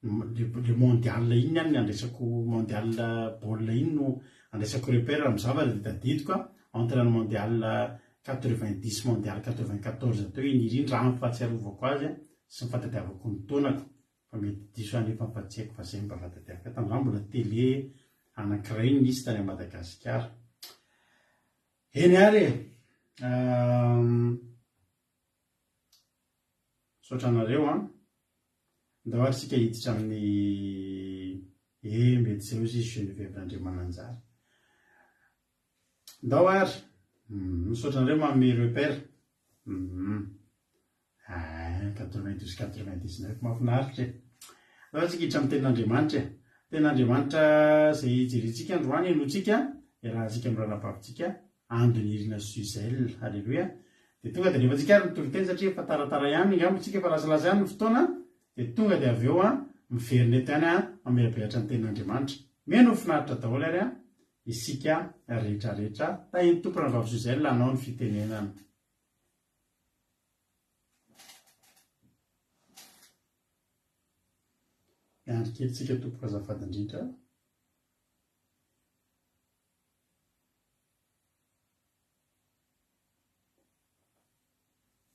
Le mondial iny ny andraisako mondial baolina iny no andraisako repère amin'ny zavatra dia tadidiko a, entre ny mondial 90 mondial 94 teo iny hira iny raha ny fahatsiarovako azy sy ny fahatadiavako ny taonako fa mety diso aho nefa fa tsy haiko fa zay no mba fahatadiavako ahy tamin'izany mbola télé anankiray no nisy tany Madagasikara. Eny ary e! Misaotra anareo an! Ndao ary tsika hiditra amin'ny eh mety zay ozy izy Geneviève Randriamananjara. Ndao ary! Misaotra anareo manome repère. Hum. Ah, 92 99 mahafinaritra e. Ndao tsika hiditra amin'ny tenin'Andriamanitra e. Tenin'Andriamanitra izay jerentsika androany henointsika, iarahantsika amin'ny ranabavintsika Andonirina Suzelle. Aleloia. Dia tonga dia alefantsika ary ny toriteny satria efa taratara ihany angamba isika efa lasalasa ihany ny fotoana dia tonga dia avy eo an miverina eto ihany an mamirabiratra ny tenin'Andriamanitra. Mino ho finaritra daholo ary an isika rehetra rehetra. Tahin'ny Tompo Ranavavy Suzelle hanao ny fitenenana. Miandry kely tsika tompoko azafady indrindra.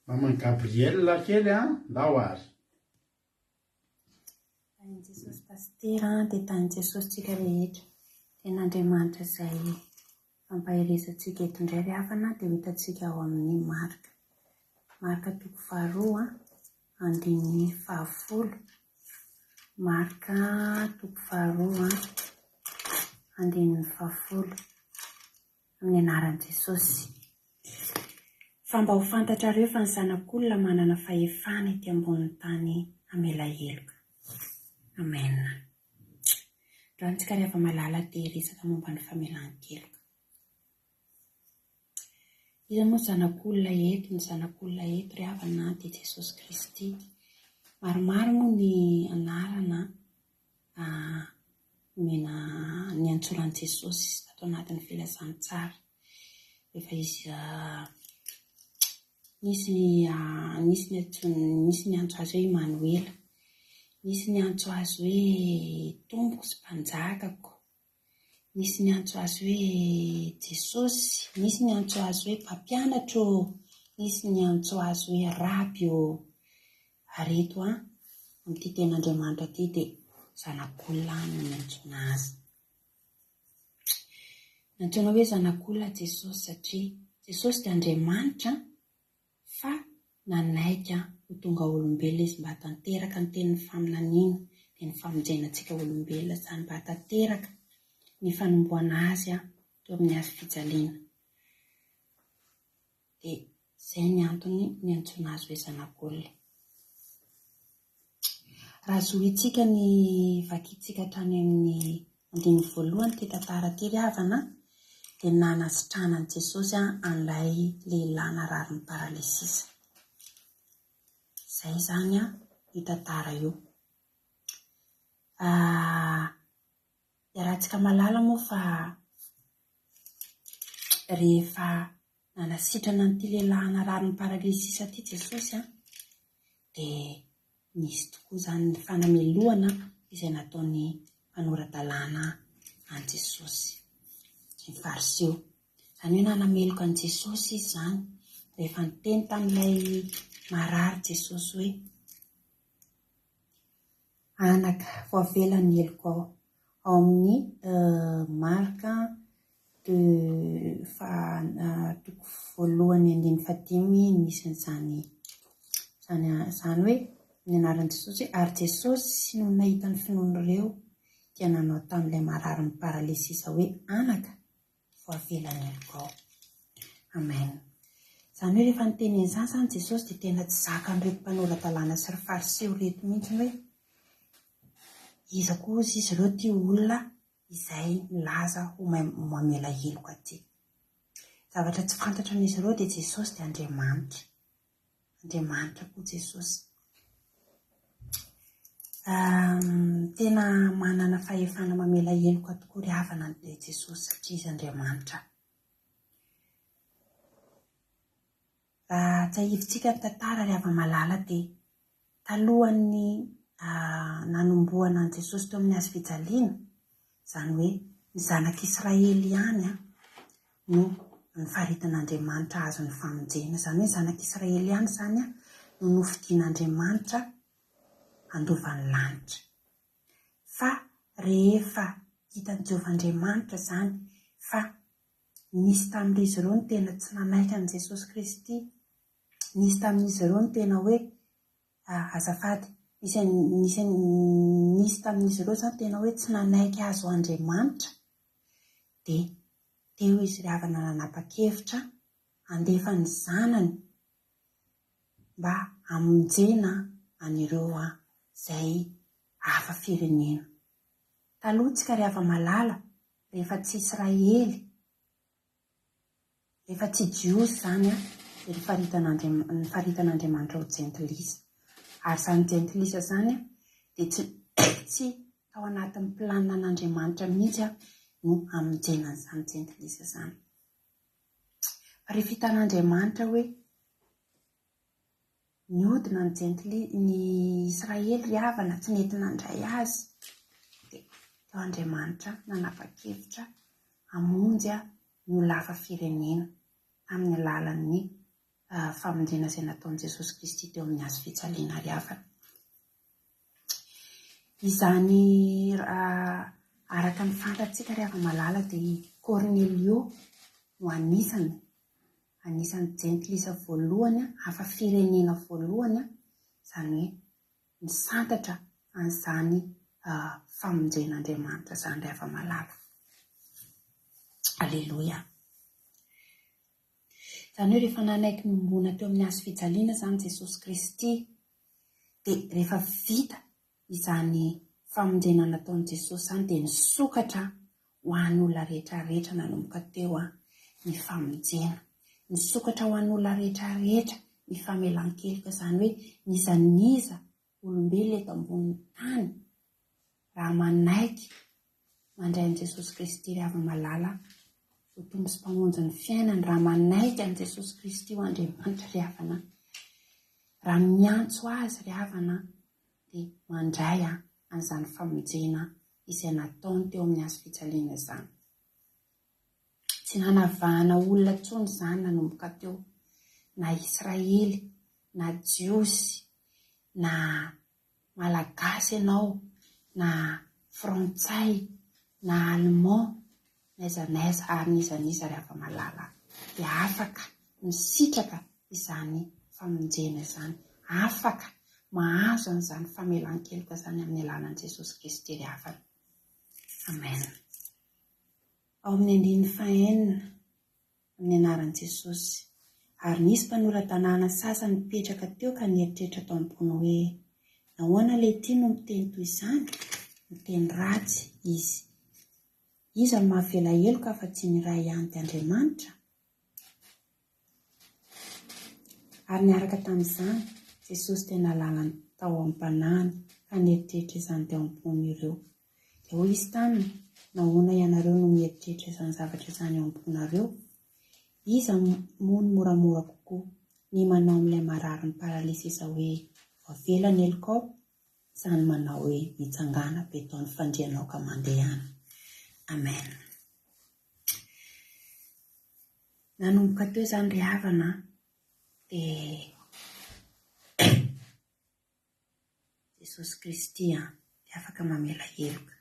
Maman'i Gabriel kely a, ndao ary. Tahin'i Jesosy Pasitera dia tahin'i Jesosy tsika rehetra. Tena Andriamanitra izay fampaherezantsika eto indray ry havana dia ho hitantsika ao amin'ny Marka. Marka toko faharoa andininy fahafolo. Marka toko faharoa andininy fahafolo. Amin'ny anaran'i Jesosy. Fa mba ho fantatrareo fa ny Zanak'olona manana fahefana ety ambonin'ny tany hamela heloka. Amen. Androany tsika ry hava-malala dia hiresaka momba ny famelan-keloka. Iza moa ny Zanak'olona eto? Ny Zanak'olona eto ry havana dia Jesosy Kristy. Maromaro moa ny anarana nomena niantsoran'i Jesosy tato anatin'ny filazantsara. Rehefa izy nisy nisy ny nisy niantso azy hoe Imanoela, nisy niantso azy hoe Tompoko sy Mpanjakako. Nisy niantso azy hoe Jesosy, nisy niantso azy hoe Mpampianatra ô, nisy niantso azy hoe Raby ô. Ary eto an, amin'ity tenin'Andriamanitra ity dia Zanak'olona no niantsoana azy. Nantsoina hoe Zanak'olona Jesosy satria Jesosy dia Andriamanitra fa nanaiky ho tonga olombelona izy mba hahatanteraka ny tenin'ny faminaniana, dia ny famonjena antsika olombelona izany, mba hahatanteraka ny fanomboana azy teo amin'ny hazo fijaliana. Dia izay ny antony niantsoana azy hoe Zanak'olona. Raha zohintsika ny vakintsika hatrany amin'ny andininy voalohany ity tantara ity ry havana dia nanasitranan'i Jesosy an'ilay lehilahy nararin'ny paralysisa. Izay izany io tantara io. Iarahantsika mahalala moa fa rehefa nanasitrana an'ity lehilahy nararin'ny paralysisa ity Jesosy dia nisy tokoa izany ny fanamelohana izay nataon'ny mpanora-dalàna an'i Jesosy, ny Fariseo. Izany hoe nanameloka an'i Jesosy izy izany rehefa niteny tamin'ilay marary Jesosy hoe, Anaka, voavela ny helokao. Ao amin'ny Marka de faha toko voalohany andininy fahadimy no misy an'izany izany izany hoe ny anaran'i Jesosy hoe ary Jesosy nony nahita ny finoan'ireo dia nanao tamin'ilay mararin'ny paralysisa hoe anaka voavela ny helokao. Amen. Izany hoe rehefa niteny an'izany izany Jesosy dia tena tsy zakan'ireto mpanora-dalàna sy ry fariseo ireto mihitsy hoe iza koa ozy izy ireo ity olona izay milaza ho mamela heloka ity. Zavatra tsy fantatran'izy ireo dia Jesosy dia Andriamanitra. Andriamanitra koa Jesosy. Tena manana fahefana mamela heloka tokoa ry havana ilay Jesosy satria Izy Andriamanitra. Raha tsiahivintsika ny tantara ry hava-malala dia talohan'ny nanombohana an'i Jesosy teo amin'ny hazo fijaliana, izany hoe ny zanak'Israely ihany no nifaritan'Andriamanitra hahazo ny famonjena. Izany hoe ny zanak'Israely ihany izany no nofidin'Andriamanitra handova ny lanitra. Fa rehefa hitan'i Jehovah Andriamanitra izany fa nisy tamin'izy ireo ny tena tsy nanaiky an'i Jesosy Kristy, nisy tamin'izy ireo ny tena hoe azafady, nisy nisy nisy tamin'izy ireo izany tena hoe tsy nanaiky Azy ho Andriamanitra, dia teo izy ry havana nanapa-kevitra handefa ny Zanany mba hamonjena an'ireo izay hafa firenena. Taloha tsika ry hava-malala, rehefa tsy Israely, rehefa tsy Jiosy izany dia nifaritan'Andriamanitra ho jentilisa. Ary izany jentilisa izany dia tsy tsy tao anatin'ny planinan'Andriamanitra mihitsy no hamonjena an'izany jentilisa izany. Fa rehefa hitan'Andriamanitra hoe Niodina ny jentili, ny Israely ry havana tsy nety nandray azy. Dia teo Andriamanitra nanapa-kevitra hamonjy ny olona hafa firenena tamin'ny alalan'ny famonjena izay nataon'i Jesosy Kristy teo amin'ny hazo fijaliana ry havana. Izany araka ny fantatsika ry hava-malala dia i Kornelio no anisany anisan'ny jentilisa voalohany, hafa firenena voalohany, izany hoe nisantatra an'izany famonjen'Andriamanitra izany ry hava-malala. Aleloia. Izany hoe rehefa nanaiky nohomboana teo amin'ny hazo fijaliana izany Jesosy Kristy, dia rehefa vita izany famonjena nataon'i Jesosy izany dia nisokatra ho an'ny olona rehetra rehetra nanomboka teo ny famonjena. Nisokatra ho an'ny olona rehetra rehetra ny famelan-keloka, izany hoe n'iza n'iza olombelona eto ambonin'ny tany raha manaiky mandray an'i Jesosy Kristy ry hava-malala ho Tompo sy Mpamonjy ny fiainany, raha manaiky an'i Jesosy Kristy ho Andriamanitra ry havana, raha miantso Azy ry havana dia mandray an'izany famonjena izay nataony teo amin'ny hazo fijaliana izany. Tsy nanavahana olona intsony izany nanomboka teo, na Israely, na Jiosy, na Malagasy ianao, na Frantsay, na Allemand, n'aiza n'aiza ary n'iza n'iza ry hava-malala dia afaka misitraka izany famonjena izany, afaka mahazo an'izany famelan-keloka izany amin'ny alalan'i Jesosy Kristy ry havana. Amen. Ao amin'ny andininy fahenina, amin'ny anaran'i Jesosy. Ary nisy mpanora-dalàna sasany nipetraka teo ka nieritreritra tao am-pony hoe, Nahoana ilay ity no miteny toy izany? Miteny ratsy izy. Iza no mahavela heloka afa-tsy ny Iray ihany dia Andriamanitra? Ary niaraka tamin'izany, Jesosy dia nahalala ny tao am-panahiny ka nieritreritra izany teo am-pony ireo. Dia hoy Izy taminy, Nahoana ianareo no mieritreritra izany zavatra izany ao am-ponareo? Iza moa no moramora kokoa, ny manao amin'ilay mararin'ny paralysisa hoe, Voavela ny helokao? sa ny manao hoe, Mitsangàna, betao ny fandrianao ka mandehana? Amen. Nanomboka teo izany ry havana dia Jesosy Kristy dia afaka mamela heloka.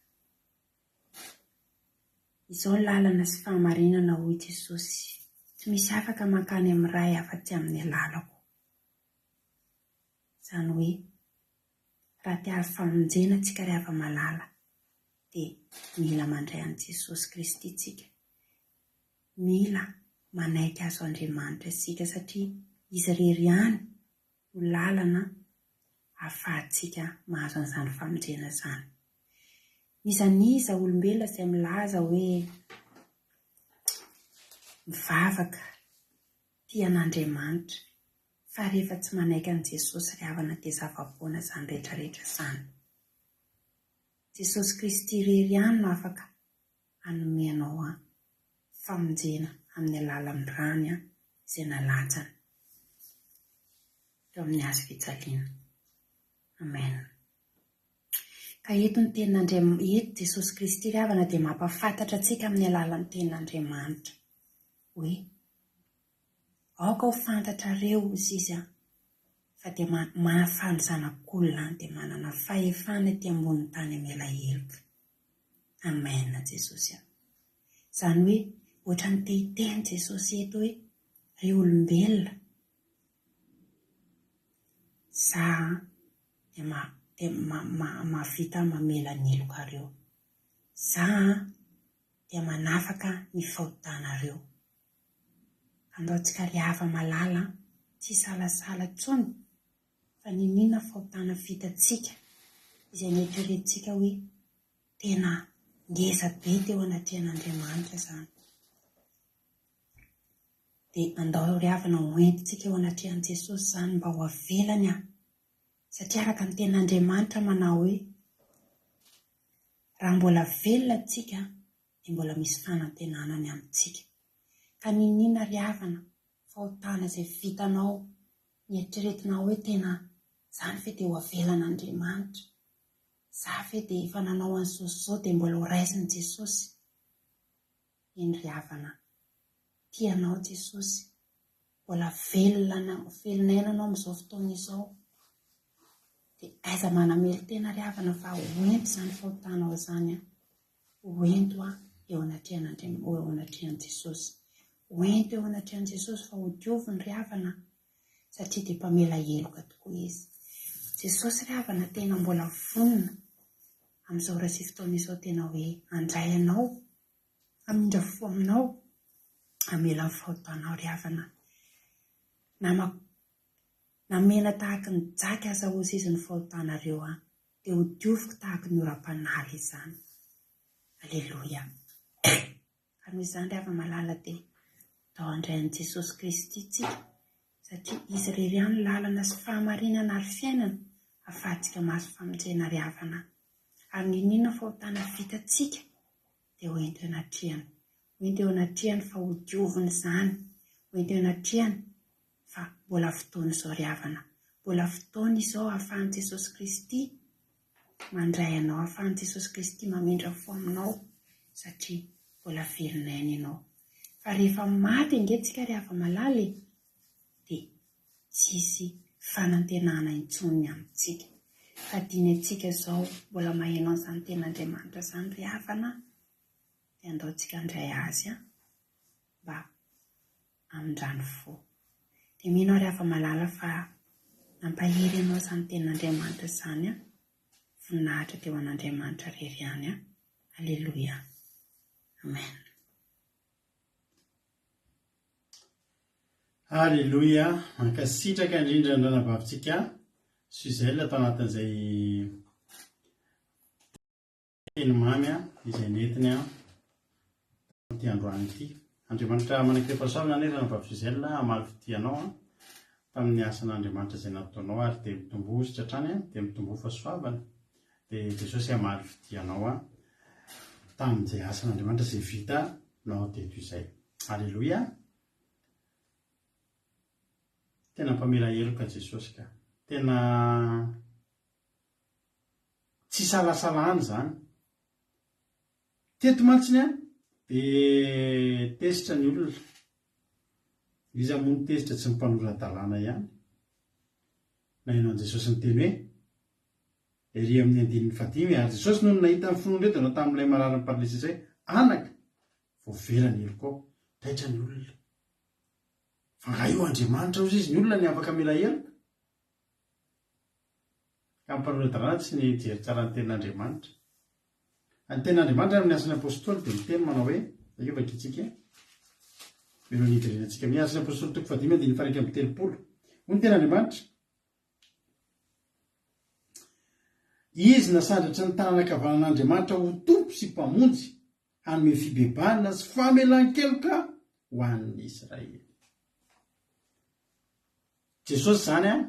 Izao ny lalana sy fahamarinana hoy Jesosy, tsy misy afaka mankany amin'ny Ray afa-tsy amin'ny alalako. Izany hoe raha te hahazo famonjena tsika ry hava-malala dia mila mandray an'i Jesosy Kristy tsika. Mila manaiky Azy ho Andriamanitra isika satria Izy irery ihany no lalana ahafahantsika mahazo an'izany famonjena izany. N'iza n'iza olombelona izay milaza hoe mivavaka, tia an'Andriamanitra. Fa rehefa tsy manaiky an'i Jesosy ry havana dia zava-poana izany rehetra rehetra izany. Jesosy Kristy irery ihany no afaka hanome anao an famonjena amin'ny alalan'ny rany an izay nalatsany teo amin'ny hazo fijaliana. Amen. Ka eto ny tenin'Andriam-, eto Jesosy Kristy ry havana dia mampahafantatra antsika amin'ny alalan'ny tenin'Andriamanitra hoe aoka ho fantatrareo hozy izy an, fa dia ma-, ma-, fa ny Zanak'olona dia manana fahefana ety ambonin'ny tany hamela heloka. Amen Jesosy a. Izany hoe ohatran'ny te hiteny Jesosy eto hoe ry olombelona, za an dia ma dia ma ma mahavita mamela ny helokareo. Za an dia manafaka ny fahotanareo. Andao tsika ry hava malala an, tsy hisalasala intsony fa niniana fahotana vitantsika izay neritreretintsika hoe tena ngeza be teo anatrehan'Andriamanitra izany. Dia andao ry havana ho entintsika eo anatrehan'i Jesosy izany mba ho avelany an! Satria araka ny tenin'Andriamanitra manao hoe raha mbola velona tsika dia mbola misy fanantenana ny amintsika. Ka niniana ry havana fahotana izay vitanao Nieritreretinao hoe tena zany ve dia ho avelan'Andriamanitra? Za ve dia efa nanao an'izao sy izao dia mbola ho raisin'i Jesosy? Eny ry havana, tia anao Jesosy, mbola velona velon'aina anao amin'izao fotoana izao. Dia aiza manamelo-tena ry havana fa ho ento izany fahotanao izany an. Ho ento an eo anatrehan'Andriamanitra, eo anatrehan'i Jesosy. Ho ento eo anatrehan'i Jesosy fa ho dioviny ry havana satria dia mpamela heloka tokoa Izy. Jesosy ry havana tena mbola vonona amin'izao ora sy fotoana izao tena hoe handray anao, hamindra fo aminao, hamela ny fahotanao ry havana. Namako, namela tahaky ny jaky aza hozy izy ny fahotanareo an, dia ho dioviko tahaky ny oram-panala izany. Aleloia. Ka noho izany ry hava-malala dia ndao handray an'i Jesosy Kristy tsika satria Izy irery ihany lalana sy fahamarinana ary fiainana afahantsika mahazo famonjena ry havana. Ary n'inon'inona fahotana vitantsika dia ho ento eo anatrehany. Ho ento eo anatrehany fa ho dioviny izany. Ho ento eo anatrehany fa mbola fotoana izao ry havana. Mbola fotoana izao ahafahan'i Jesosy Kristy mandray anao, ahafahan'i Jesosy Kristy mamindra fo aminao satria mbola velon'aina ianao. Fa rehefa maty ange tsika ry hava-malala e, dia tsisy fanantenana intsony ny amintsika. Fa dinihantsika izao, mbola maheno an'izany tenin'Andriamanitra izany ry havana, dia andao tsika handray azy an, mba hamindrany fo. Dia mino aho ry hava-malala fa nampahery anao izany tenin'Andriamanitra izany an! Voninahitra dia ho an'Andriamanitra irery ihany an! Aleloia! Amen. Aleloia! Mankasitraka indrindra ny ranabavintsika Suzelle tao anatin'izay Teny mamy izay nentiny tamin'ity androany ity. Andriamanitra manan-kerim-pahasoavana anie Ranabavy Gisèle hamaly fitia anao tamin'ny asan'Andriamanitra izay nataonao ary dia mitomboa hositra hatrany dia mitomboa fahasoavana dia Jesosy hamaly fitia anao tamin'izay asan'Andriamanitra izay vita nao teto izay. Aleloia. Tena mpamela heloka Jesosy ka. Tena Tsy isalasalana izany. Teto mantsiny an, dia tezitra ny olona. Iza moa no tezitra tsy ny mpanora-dalàna ihany. Naheno an'i Jesosy niteny hoe, ery amin'ny andininy fahadimy, ary Jesosy nony nahita ny finoan'ireo dia nanao tamin'ilay mararin'ny paralysisa hoe, Anaka, voavela ny helokao. Taitra ny olona. Fa angaha io Andriamanitra hozy izy, ny olona ny afaka mila heloka? Ka ny mpanora-dalàna tsy nijery tsara ny tenin'Andriamanitra. Ny tenin'Andriamanitra amin'ny Asan'ny Apostoly dia miteny manao hoe, io vakintsika, eo no niverenantsika amin'ny Asan'ny Apostoly toko fahadimy andininy faha 31. Hoy ny tenin'Andriamanitra, Izy nasandratry ny tanana ankavanan'Andriamanitra ho Tompo sy Mpamonjy, hanome fibebahana sy famelan-keloka ho an'ny Israely. Jesosy izany an,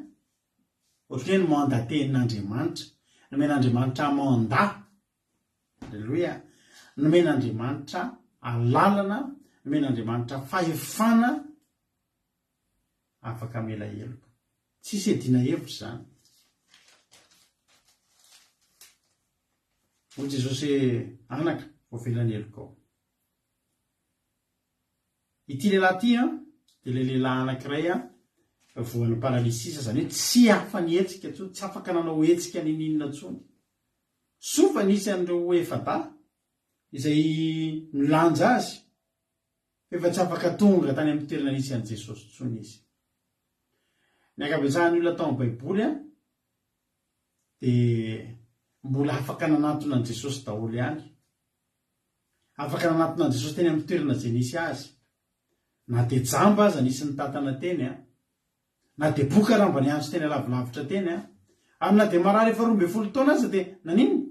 ohatran'ny hoe ni-mandater-n'Andriamanitra. Nomen'Andriamanitra mandat. Aleloia. Nomen'Andriamanitra alalana, nomen'Andriamanitra fahefana afaka hamela heloka. Tsisy iadiana hevitra izany. Hoy Jesosy hoe, Anaka, voavela ny helokao. Ity lehilahy ity an, dia ilay lehilahy anankiray an, voan'ny paralysisa, izany hoe tsy afa-nihetsika intsony, tsy afaka nanao hetsika n'inon'inona intsony. Soa fa nisy an'ireo efa-dahy izay nilanja azy, fa efa tsy afaka tonga tany amin'ny toerana nisy an'i Jesosy intsony izy. Ny ankabetsahan'ny olona tao amin'ny Baiboly an, dia mbola afaka nanantona an'i Jesosy daholo ihany. Afaka nanatona an'i Jesosy teny amin'ny toerana izay nisy azy. Na dia jamba aza nisy nitantana teny an. Na dia boka raha mba niantso teny alavilavitra teny an. Ary na dia marary efa 12 taona aza dia naninona?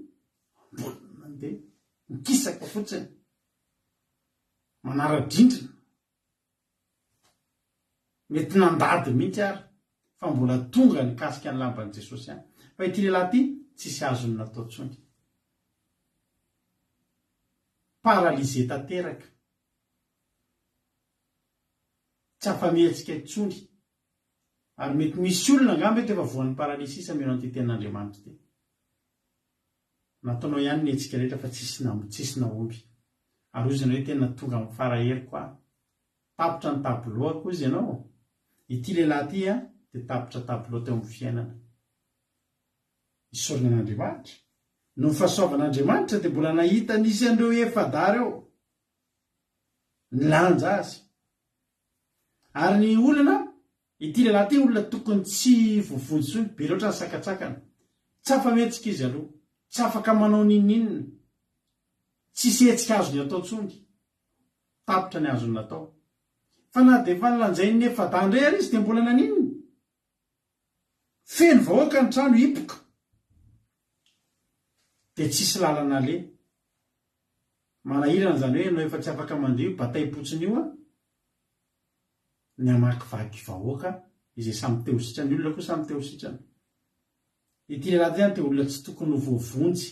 Mbola nandeha. Nikisaka fotsiny. Manara-drindrina. Mety nandady mihitsy ary fa mbola tonga nikasika ny lamban'i Jesosy ihany. Fa ity lehilahy ity tsisy azony natao intsony. Paralysé tanteraka. Tsy afa-mihetsika intsony. Ary mety misy olona angamba eto efa voan'ny paralysis mino an'ity tenin'Andriamanitra ity. Nataonao ihany ny hetsika rehetra fa tsisy tsisy nahomby. Ary hozy ianao hoe tena tonga amin'ny fara heriko aho. Tapitra ny tableau-ako hozy ianao. Ity lehilahy ity an, dia tapitra tableau teo amin'ny fiainana. Isaorana an'Andriamanitra. Noho ny fahasoavan'Andriamanitra dia mbola nahita nisy an'ireo efa-dahy ireo. Nilanja azy. Ary ny olana, ity lehilahy ity olona tokony tsy voavonjy intsony, be loatra ny sakantsakana. Tsy afa-mihetsika izy aloha, tsy afaka manao n'inon'inona, tsisy hetsika azony atao intsony, tapitra ny azony natao. Fa na dia efa nolanjain'ny efa-dahy indray ary izy dia mbola naninona? Feno vahoaka ny trano hipoka dia tsisy lalana aleha. Manahirana izany hoe ianao efa tsy afaka mandeha io bataim-potsiny io an, ny hamakivaky vahoaka izay samy te ho sitrana, ny olona koa samy te ho sitrana. Ity lehilahy ity izany dia olona tsy tokony ho voavonjy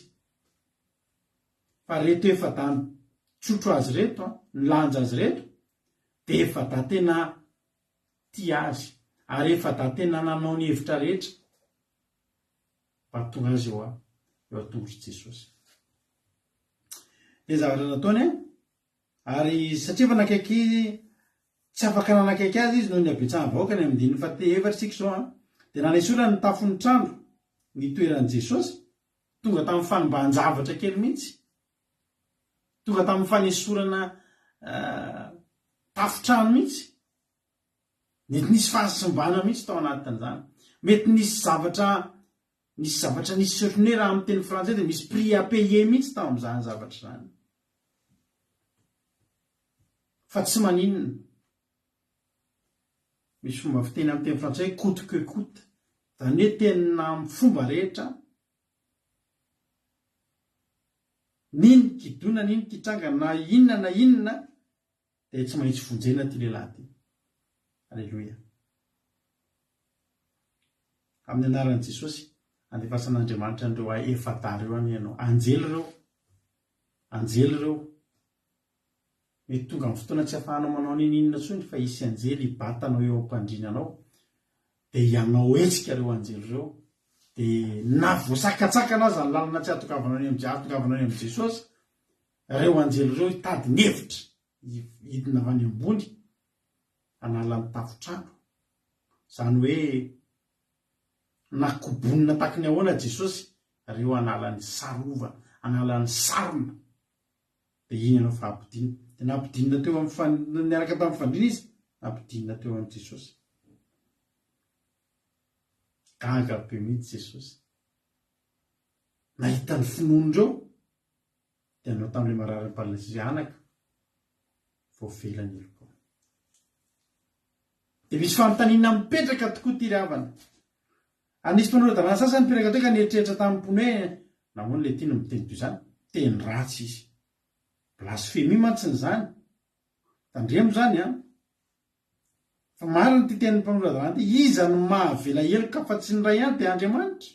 fa reto efa-dahy nitrotro azy ireto an, nilanja azy ireto dia efa-dahy tena tia azy ary efa da tena nanao ny hevitra rehetra mba hahatonga azy eo eo an-tongotr'i Jesosy. Dia zavatra nataony an, ary satria efa nakaiky tsy afaka nanakaiky azy izy noho ny habetsahan'ny vahoaka ny amin'ny andininy faha-efatra isika izao an, dia nanesorany ny tafon'ny trano nitoeran'i Jesosy, tonga tamin'ny fanimban-javatra kely mihitsy. Tonga tamin'ny fanesorana tafon-trano mihitsy. Mety nisy fahasimbana mihitsy tao anatin'izany. Mety nisy zavatra nisy zavatra nisy ohatran'ny hoe raha amin'ny teny frantsay dia misy prix à payer mihitsy tao amin'izany zavatra izany. Fa tsy maninona. Misy fomba fiteny amin'ny teny frantsay hoe coûte que coûte. Izany hoe tena amin'ny fomba rehetra N'ino kidona n'ino kitranga na inona na inona dia tsy maintsy vonjena ity lehilahy ity. Aleloia. Amin'ny anaran'i Jesosy, andefasan'Andriamanitra an'ireo efa-dahy ireo anie ianao. Anjely ireo. Anjely ireo. Mety tonga amin'ny fotoana tsy ahafahanao manao n'inon'inona intsony fa hisy anjely hibata anao eo am-pandriana anao dia hianao hetsika ireo anjely ireo dia na voasakatsakana aza ny lalana tsy hahatongavanao any amin'i hahatongavanao any amin'i Jesosy ireo anjely ireo hitady ny hevitra hidina avy any ambony hanala ny tafotrano izany hoe na kobonina taky ny ahoana Jesosy ireo hanala ny sarova hanala ny sarona Dia iny ianao fa ampidinina. Dia nampidinina teo amin'ny fan, niaraka tamin'ny fandriana izy, nampidinina teo amin'i Jesosy. Gaga be mihitsy Jesosy. Nahita ny finoan'ireo, dia nanao tamin'ilay marary ny paralysise, anaka, voavela ny helokao. Dia misy fanontaniana mipetraka tokoa ity ry havana. Ary nisy mpanora-dalàna sasany nipetraka teo ka nieritreritra tamim-pony hoe, Nahoana ilay ity no miteny toy izany? Teny ratsy izy. Blasfemia mantsy izany. Tandremo izany an! Fa marina ity tenin'ny mpanoradalàna ity, iza no mahavela heloka afa-tsy ny Ray ihany dia Andriamanitra?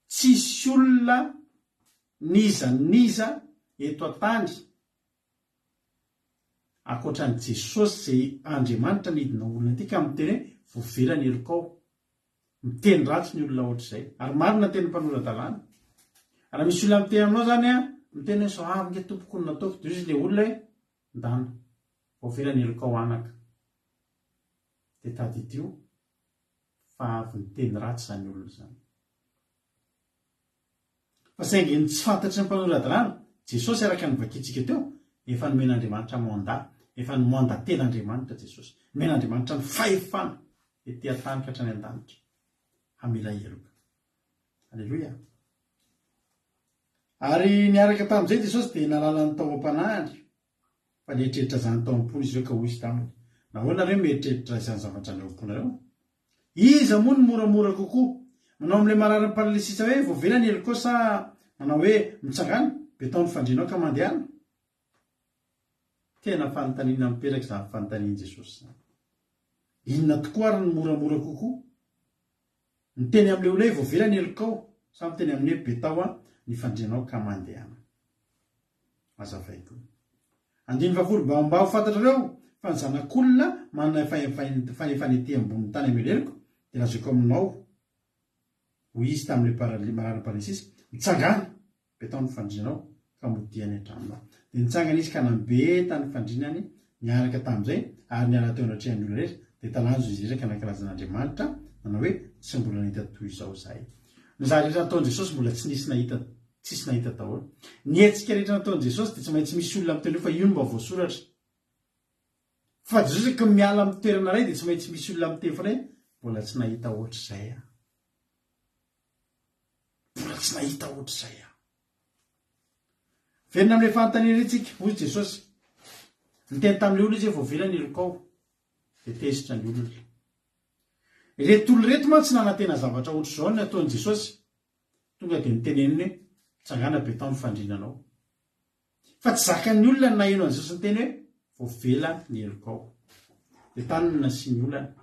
Tsisy olona n'iza n'iza eto an-tany ankoatra an'i Jesosy izay Andriamanitra nidina ho olona ity ka miteny hoe voavela ny helokao. Miteny ratsy ny olona ohatr'izay. Ary marina ny tenin'ny mpanora-dalàna. Raha misy olona miteny aminao izany an, miteny hoe sao avy nge tompoko ny nataoko dia hoy izy ilay olona hoe ndana, voavela ny helokao anaka. Dia tadidio fa avy niteny ratsy izany olona izany. Fa saingy ny tsy fantatry ny mpanora-dalàna, Jesosy araka ny novakintsika teo, efa nomen'Andriamanitra mandat, efa nomandaten'Andriamanitra Jesosy. Nomen'Andriamanitra ny fahefana ety an-tany ka hatrany an-danitra hamela heloka. Aleloia. Ary niaraka tamin'izay Jesosy dia nahalala ny tao am-panahiny fa nieritreritra izany tao am-pony izy ireo ka hoy Izy taminy, Nahoana nareo mieritreritra izany zavatra izany ao am-ponareo? Iza moa no moramora kokoa, manao amin'ilay mararin'ny paralysisa hoe, Voavela ny helokao sa manao hoe, Mitsangàna, betao ny fandrianao ka mandehana? Tena fanontaniana mipetraka izany fanontanian'i Jesosy izany. Inona tokoa ary no moramora kokoa? Miteny amin'ilay olona hoe, Voavela ny helokao sa miteny aminy hoe, Betao ny fandrianao ka mandehana? Hazavaiko. Andininy fahafolo, Mba mba ho fantatrareo fa ny Zanak'olona manana fahefana ety ambonin'ny tany hamela heloka, dia lazaiko aminao, hoy Izy tamin'ilay paralysy, marary paralysisa, Mitsangàna, betao ny fandrianao, ka modia any an-tranonao. Dia nitsangana izy ka nambeta ny fandrinany niaraka tamin'izay, ary niala teo anatrehan'ny olona rehetra, dia talanjona izy rehetra ka nankalaza an'Andriamanitra, nanao hoe, Tsy mbola nahita toy izao izahay. Ny zavatra rehetra nataon'i Jesosy mbola tsy nisy nahita Tsisy nahita daholo. Ny hetsika rehetra nataon'i Jesosy dia tsy maintsy misy olona miteny hoe fa io no mba voasoratra. Fa Jesosy isaky ny miala amin'ny toerana iray dia tsy maintsy misy olona miteny foana hoe mbola tsy nahita ohatr'izay aho. Mbola tsy nahita ohatr'izay aho. Velona amin'ilay fanontaniana indray tsika, hoy Jesosy. Niteny tamin'ilay olona izy hoe voavela ny helokao. Dia tezitra ny olona. Ireto olona ireto mantsy nanantena zavatra ohatr'izao ny nataon'i Jesosy. Tonga dia noteneniny hoe, Mitsangàna be tao ny fandrinanao. Fa tsy zakan'ny olona ny naheno an'i Jesosy niteny hoe, Voavela ny helokao. Dia tany no nasiany olana.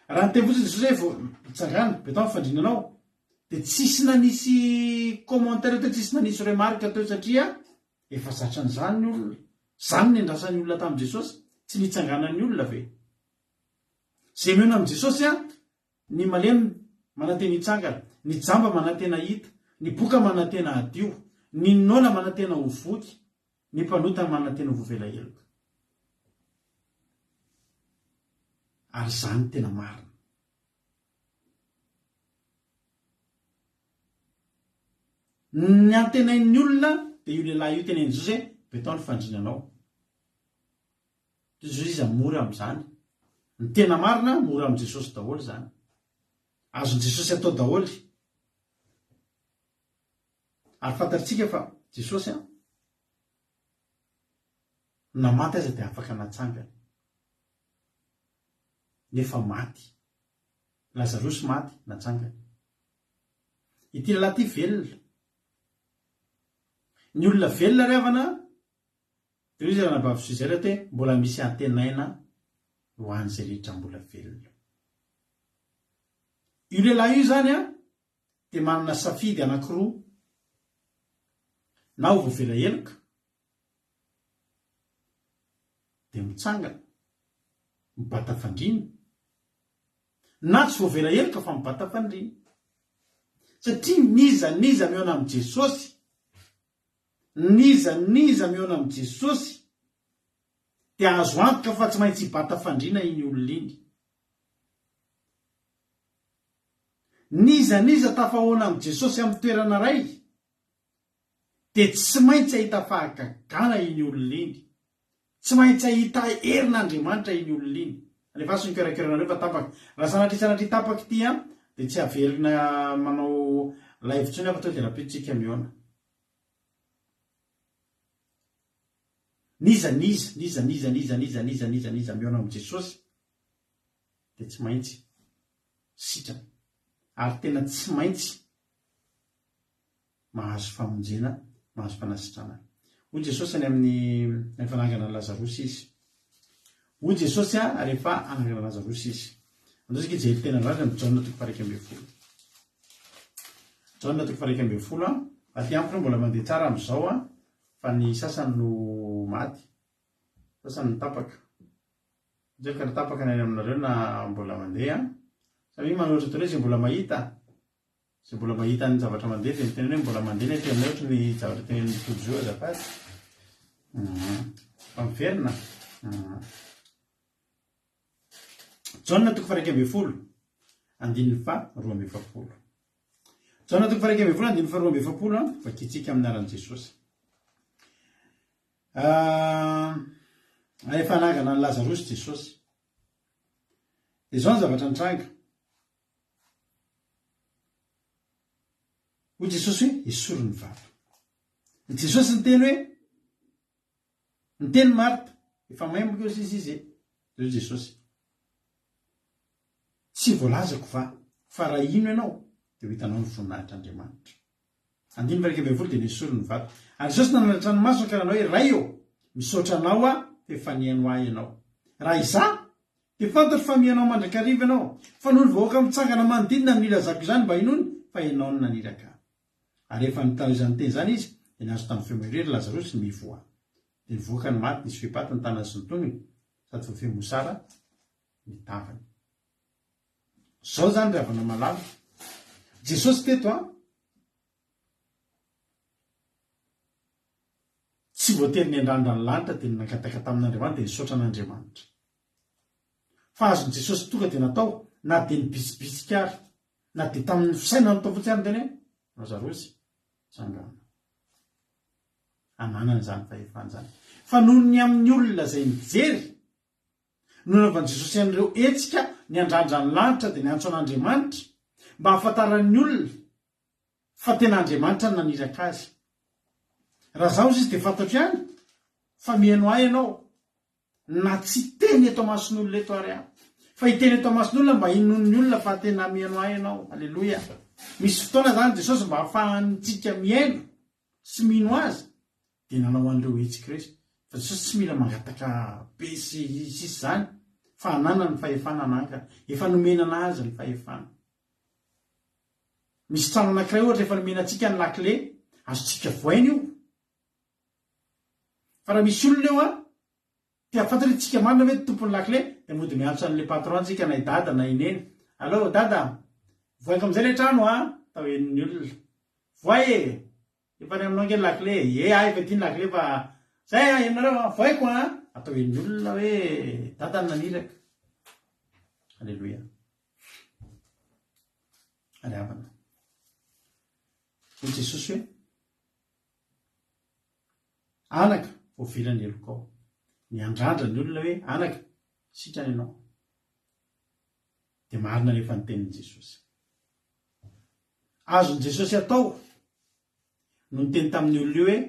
Raha niteny fotsiny Jesosy hoe, Vo, mitsangàna be tao ny fandrinanao, dia tsisy nanisy commentaire teo, tsisy nanisy remarque teo satria efa zatra an'izany ny olona. Izany no niandrasan'ny olona tamin'i Jesosy, tsy nitsanganan'ny olona ve? Izay mihaona amin'i Jesosy an, Ny malemy manantena hitsangana, ny jamba manantena hahita, ny boka manantena hadio, ny noana manantena ho voky, ny mpanota manantena ho voavela heloka. Ary izany tena marina. Ny antenain'ny olona dia io lehilahy io tenenin'i Jesosy hoe, Betao ny fandrinanao. Jesosy iza mora amin'izany? Ny tena marina mora amin'i Jesosy daholo izany. Azon'i Jesosy atao daholo. Ary fantatritsika fa Jesosy an, na maty aza dia afaka natsangany. Nefa maty. Lazarosy maty, natsangany. Ity lehilahy ity velona. Ny olona velona ry havana Dia hoy izy ranabavy Suzette hoe mbola misy antenaina ho an'izay rehetra mbola velona. Io lehilahy io izany an, dia manana safidy anankiroa, na ho voavela heloka, dia mitsangana, mibata fandriana, na tsy voavela heloka fa mibata fandriana. Satria n'iza n'iza mihaona amin'i Jesosy, N'iza n'iza mihaona amin'i Jesosy dia azo antoka fa tsy maintsy hibata fandriana iny olona iny. N'iza n'iza tafahaona amin'i Jesosy amin'ny toerana iray dia tsy maintsy hahita fahagagana iny olona iny. Tsy maintsy hahita herin'Andriamanitra iny olona iny. Alefaso ny cœur-cœur-nareo fa tapaka. Raha sanatria sanatria tapaka ity an, dia tsy averina manao live intsony aho fa tonga dia rahampitso tsika mihaona. N'iza n'iza, n'iza n'iza n'iza n'iza n'iza n'iza n'iza mihaona amin'i Jesosy dia tsy maintsy sitrana. Ary tena tsy maintsy mahazo famonjena, mahazo fanasitranana. Hoy Jesosy any amin'ny rehefa nangana an'i Lazarosy Izy. Hoy Jesosy rehefa hanangana Lazarosy Izy. Andao isika hijery teny androany amin'ny Jaona toko faha-11. Jaona toko faha-11. Aty amiko aloha mbola mandeha tsara amin'izao fa ny sasany no maty. Sasany no tapaka. Tsy haiko raha tapaka ny any aminareo na mbola mandeha. Samia manoratra daholo izay mbola mahita. Izay mbola mahita ny zavatra mandeha dia miteny hoe mbola mandeha ny aty aminay ohatry ny zavatra tenenin'i Tojo azafady. Fa miverina. Jaona toko faha-11 andininy faha-42. Jaona toko faha-11 andininy faha-42 vakintsika amin'ny anaran'i Jesosy. Ah, efa hanangana an'i Lazarosy Jesosy. Dia izao ny zavatra nitranga. Hoy Jesosy hoe, esory ny vato. I Jesosy niteny hoe, niteny Marta, efa maimboka eo sisa izy e. Dia hoy Jesosy, tsy voalazako va fa raha hino ianao dia ho hitanao ny voninahitr'Andriamanitra. Andininy 11 dia nesoriny ny vato. Ary Jesosy nanandratra ny masony ka nanao hoe, Ray ô, misaotra Anao aho fa efa nihaino ahy Ianao. Raha izaho, dia fantatro fa mihaino ahy mandrakariva Ianao, fa noho ny vahoaka mitsangana manodidina no nilazako izany mba hinoany fa Ianao no naniraka ahy. Ary rehefa nitao izany teny izany Izy, dia niantso tamin'ny feo mahery hoe, Ry Lazarosy, mivoaha. Dia nivoaka ny maty, nisy fehipaty ny tanany sy ny tongony, sady voafehy mosara ny tavany. Zao zany ry havana malala. Jesosy teto an, tsy voatery niandrandra ny lanitra dia nangataka tamin'Andriamanitra dia nisaotra an'Andriamanitra. Fa azon'i Jesosy tonga dia natao na dia nibitsibitsika ary, na dia tamin'ny fisainany tao fotsiny ary niteny hoe, Lazarosy, tsangana. Ananany izany fahefana izany. Fa noho ny amin'ny olona izay nijery, No nanaovan'i Jesosy an'ireo hetsika niandrandra ny lanitra dia niantso an'Andriamanitra mba hahafantaran'ny olona fa tena Andriamanitra no naniraka azy. Raha izaho izy dia fantatro ihany fa mihaino ahy ianao na tsy hiteny eto amason'olona eto ary aho. Fa hiteny eto amason'olona mba hinoan'ny olona fa tena mihaino ahy ianao. Aleloia. Misy fotoana izany Jesosy mba hahafahantsika mihaino sy mino azy dia nanao an'ireo hetsika ireo izy. Fa Jesosy tsy mila mangataka be sy sisa izany fa ananany ny fahefana hanangana. Efa nomena anazy ny fahefana. Misy trano anankiray ohatra efa nomena antsika ny lakile, azontsika vohaina io. Fa raha misy olona eo an, te hahafantatra hoe tsika marina ve tompon'ny lakile, dia mody miantso an'ilay patron tsika na i dada na i neny. Allo dada, vohaiko amin'izay ilay trano an, atao henon'ny olona. Vohay e! Efa any aminao ange ny lakile e! Ie ah efa ity ny lakile fa zay ah henonareo ah vohaiko ah! Atao henon'ny olona hoe dada no naniraka. Aleloia. Ary havana. Hoy Jesosy hoe, Anaka, voavela ny helokao. Miandrandra ny olona hoe, Anaka, sitrana ianao. Dia marina anefa ny tenin'i Jesosy. Azon'i Jesosy atao no niteny tamin'ny olona io hoe,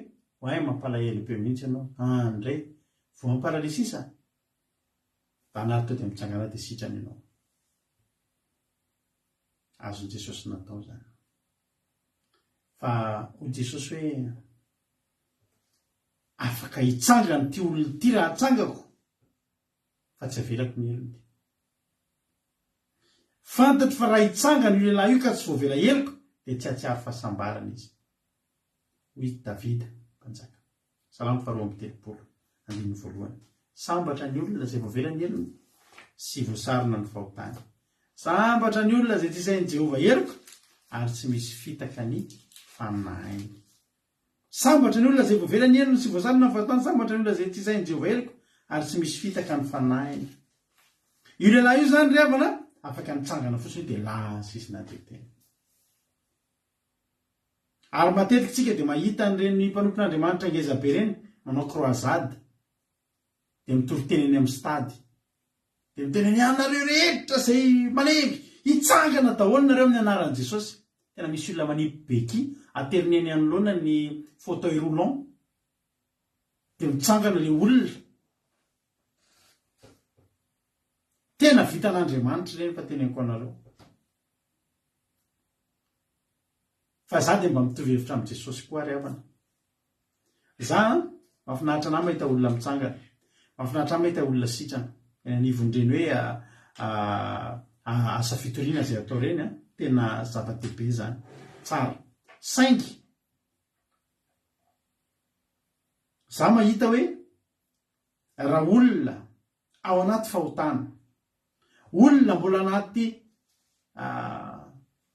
Oay, mampalahelo be mihitsy ianao. Andre, voan'ny paralysisa? Banary to dia mitsangana dia sitrana ianao. Azon'i Jesosy natao izany. Fa hoy Jesosy hoe, Afaka hitsangana ity olona ity raha atsangako, fa tsy avelako ny helony. Fantatro fa raha hitsangana io lehilahy io ka tsy voavela heloka, dia tsy hahatsiaro fahasambarana izy. Hoy i Davida, mpanjaka. Salamo faharoa amby telopolo, andininy voalohany. Sambatra ny olona izay voavela ny helony sy voasarona ny fahotany. Sambatra ny olona izay tsy isain'i Jehovah heloka ary tsy misy fitaka ny fanahiny. Sambatra ny olona izay voavela ny helony sy voasarona ny fahotany, sambatra ny olona izay tsy isain'i Jehovah heloka ary tsy misy fitaka ny fanahiny. Io lehilahy io izany ry havana, afaka nitsangana fotsiny io dia lasa izy na dia tena. Ary matetika isika dia mahita an'ireny mpanompon'Andriamanitra ngeza be ireny manao croisade, dia mitory teny eny amin'ny stade. Dia miteny hoe ianareo rehetra izay malemy, hitsangana daholo nareo amin'ny anaran'i Jesosy. Tena misy olona manipy béquille, ateriny eny anoloana ny fauteuil roulant, dia mitsangana ilay olona. Tena vitan'Andriamanitra ireny fa teneniko anareo. Fa za dia mba mitovy hevitra amin'i Jesosy koa ry havana. Za an, mahafinaritra anah mahita olona mitsangana. Mahafinaritra ahy mahita olona sitrana. Eny anivon'ireny hoe asa fitoriana izay atao ireny an, tena zava-dehibe izany. Tsara. Saingy za mahita hoe raha olona ao anaty fahotana, olona mbola anaty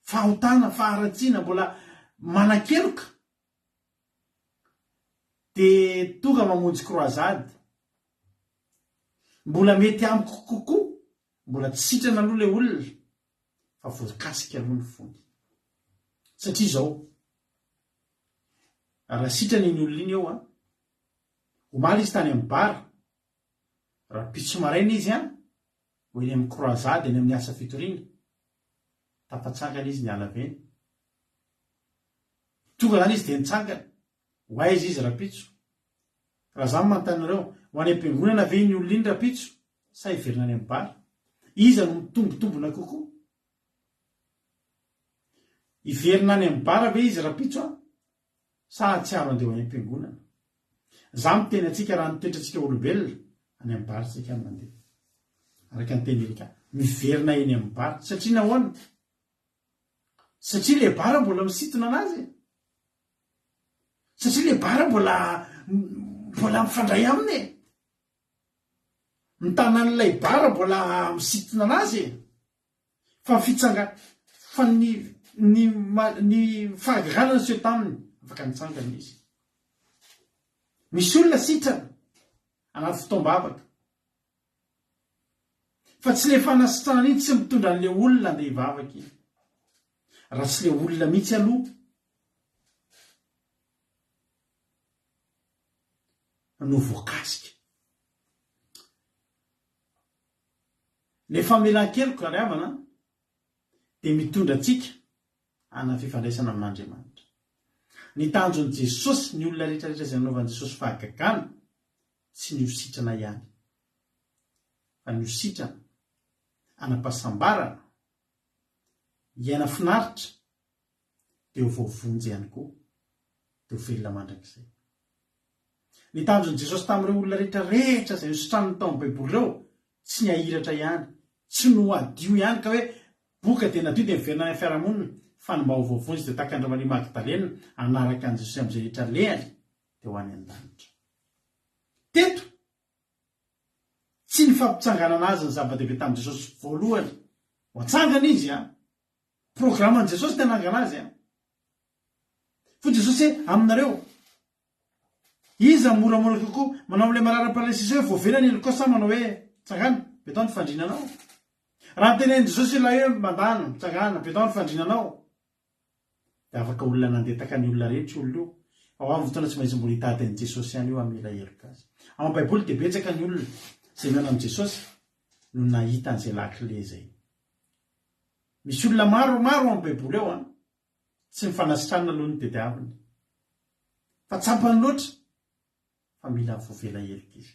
fahotana, faharatsiana, mbola manan-keloka, dia tonga mamonjy croisade. Mbola mety amiko kokoa, mbola tsy sitrana aloha ilay olona fa voakasika aloha ny fony. Satria izao, raha sitrana iny olona iny eo an, omaly izy tany amin'ny bar, rahampitso maraina izy an, ho eny amin'ny croisade, eny amin'ny asa fitoriana, tafatsangana izy niala avy eny. Tonga izany izy dia nitsangana. Ho aiza izy rahampitso? Raha za no manontany anareo, ho any am-piangonana ve iny olona iny rahampitso sa hiverina any amin'ny bar? Iza no mitombotombona kokoa? Hiverina any amin'ny bar ve izy rahampitso an? Sa hahatsiaro handeha ho any am-piangonana? Za miteny antsika raha ny toetrantsika olombelona, any amin'ny bar tsika no mandeha. Araka ny teny Erika, miverina eny amin'ny bar. Satria nahoana? Satria le bar mbola misintona anazy e. Satria le bar mbola mbola mifandray aminy e. Ny tanan'ilay bar mbola misintona anazy e. Fa ny fitsanga fa ny ny ny fahagagana niseho taminy afaka nitsangana izy. Misy olona sitrana anaty fotoam-bavaka. Fa tsy le fanasitranana iny tsy mitondra an'le olona andeha hivavaka iny. Raha tsy le olona mihitsy aloha no voakasika. Le famelan-keloka ry havana dia mitondra antsika hanana fifandraisana amin'Andriamanitra. Ny tanjon'i Jesosy, ny olona rehetra rehetra izay nanaovan'i Jesosy fahagagana, tsy ny ho sitrana ihany, fa ny ho sitrana, hanam-pahasambarana, hiaina finaritra, dia ho voavonjy ihany koa, dia ho velona mandrakizay. Ny tanjon'i Jesosy tamin'ireo olona rehetra rehetra izay nositraniny tao amin'ny Baiboly ireo, tsy ny hahiratra ihany, tsy ny ho hadio ihany ka hoe boka dia nadio dia miverina any amin'ny fiarahamonina, fa ny mba ho voavonjy dia tahaka an-dRamaria Magdalena, hanaraka an'i Jesosy amin'izay rehetra alehany dia ho any an-danitra. Teto, tsy ny fampitsanganana azy ny zava-dehibe tamin'i Jesosy voalohany. Ho atsangana izy an! Programan'i Jesosy ny hanangana azy an! Hoy Jesosy hoe, Aminareo, iza no moramora kokoa, manao amin'ilay marary paralysisa hoe voavela ny helokao sa manao hoe, Tsangana, betao ny fandrinanao? Raha notenenin'i Jesosy ilay hoe, Mandàna, mitsangàna, betao ny fandrinanao, dia afaka olona nandetaka ny olona rehetra io olona io. Fa ho avy ny fotoana tsy maintsy mbola hitady an'i Jesosy ihany io hamela heloka azy. Ao amin'ny Baiboly dia betsaka ny olona izay mihaona amin'i Jesosy no nahita an'izay lakile izay. Misy olona maromaro ao amin'ny Baiboly ao an, tsy ny fanasitranana aloha no tediaviny. Fa tsapany loatra fa mila voavela heloka izy.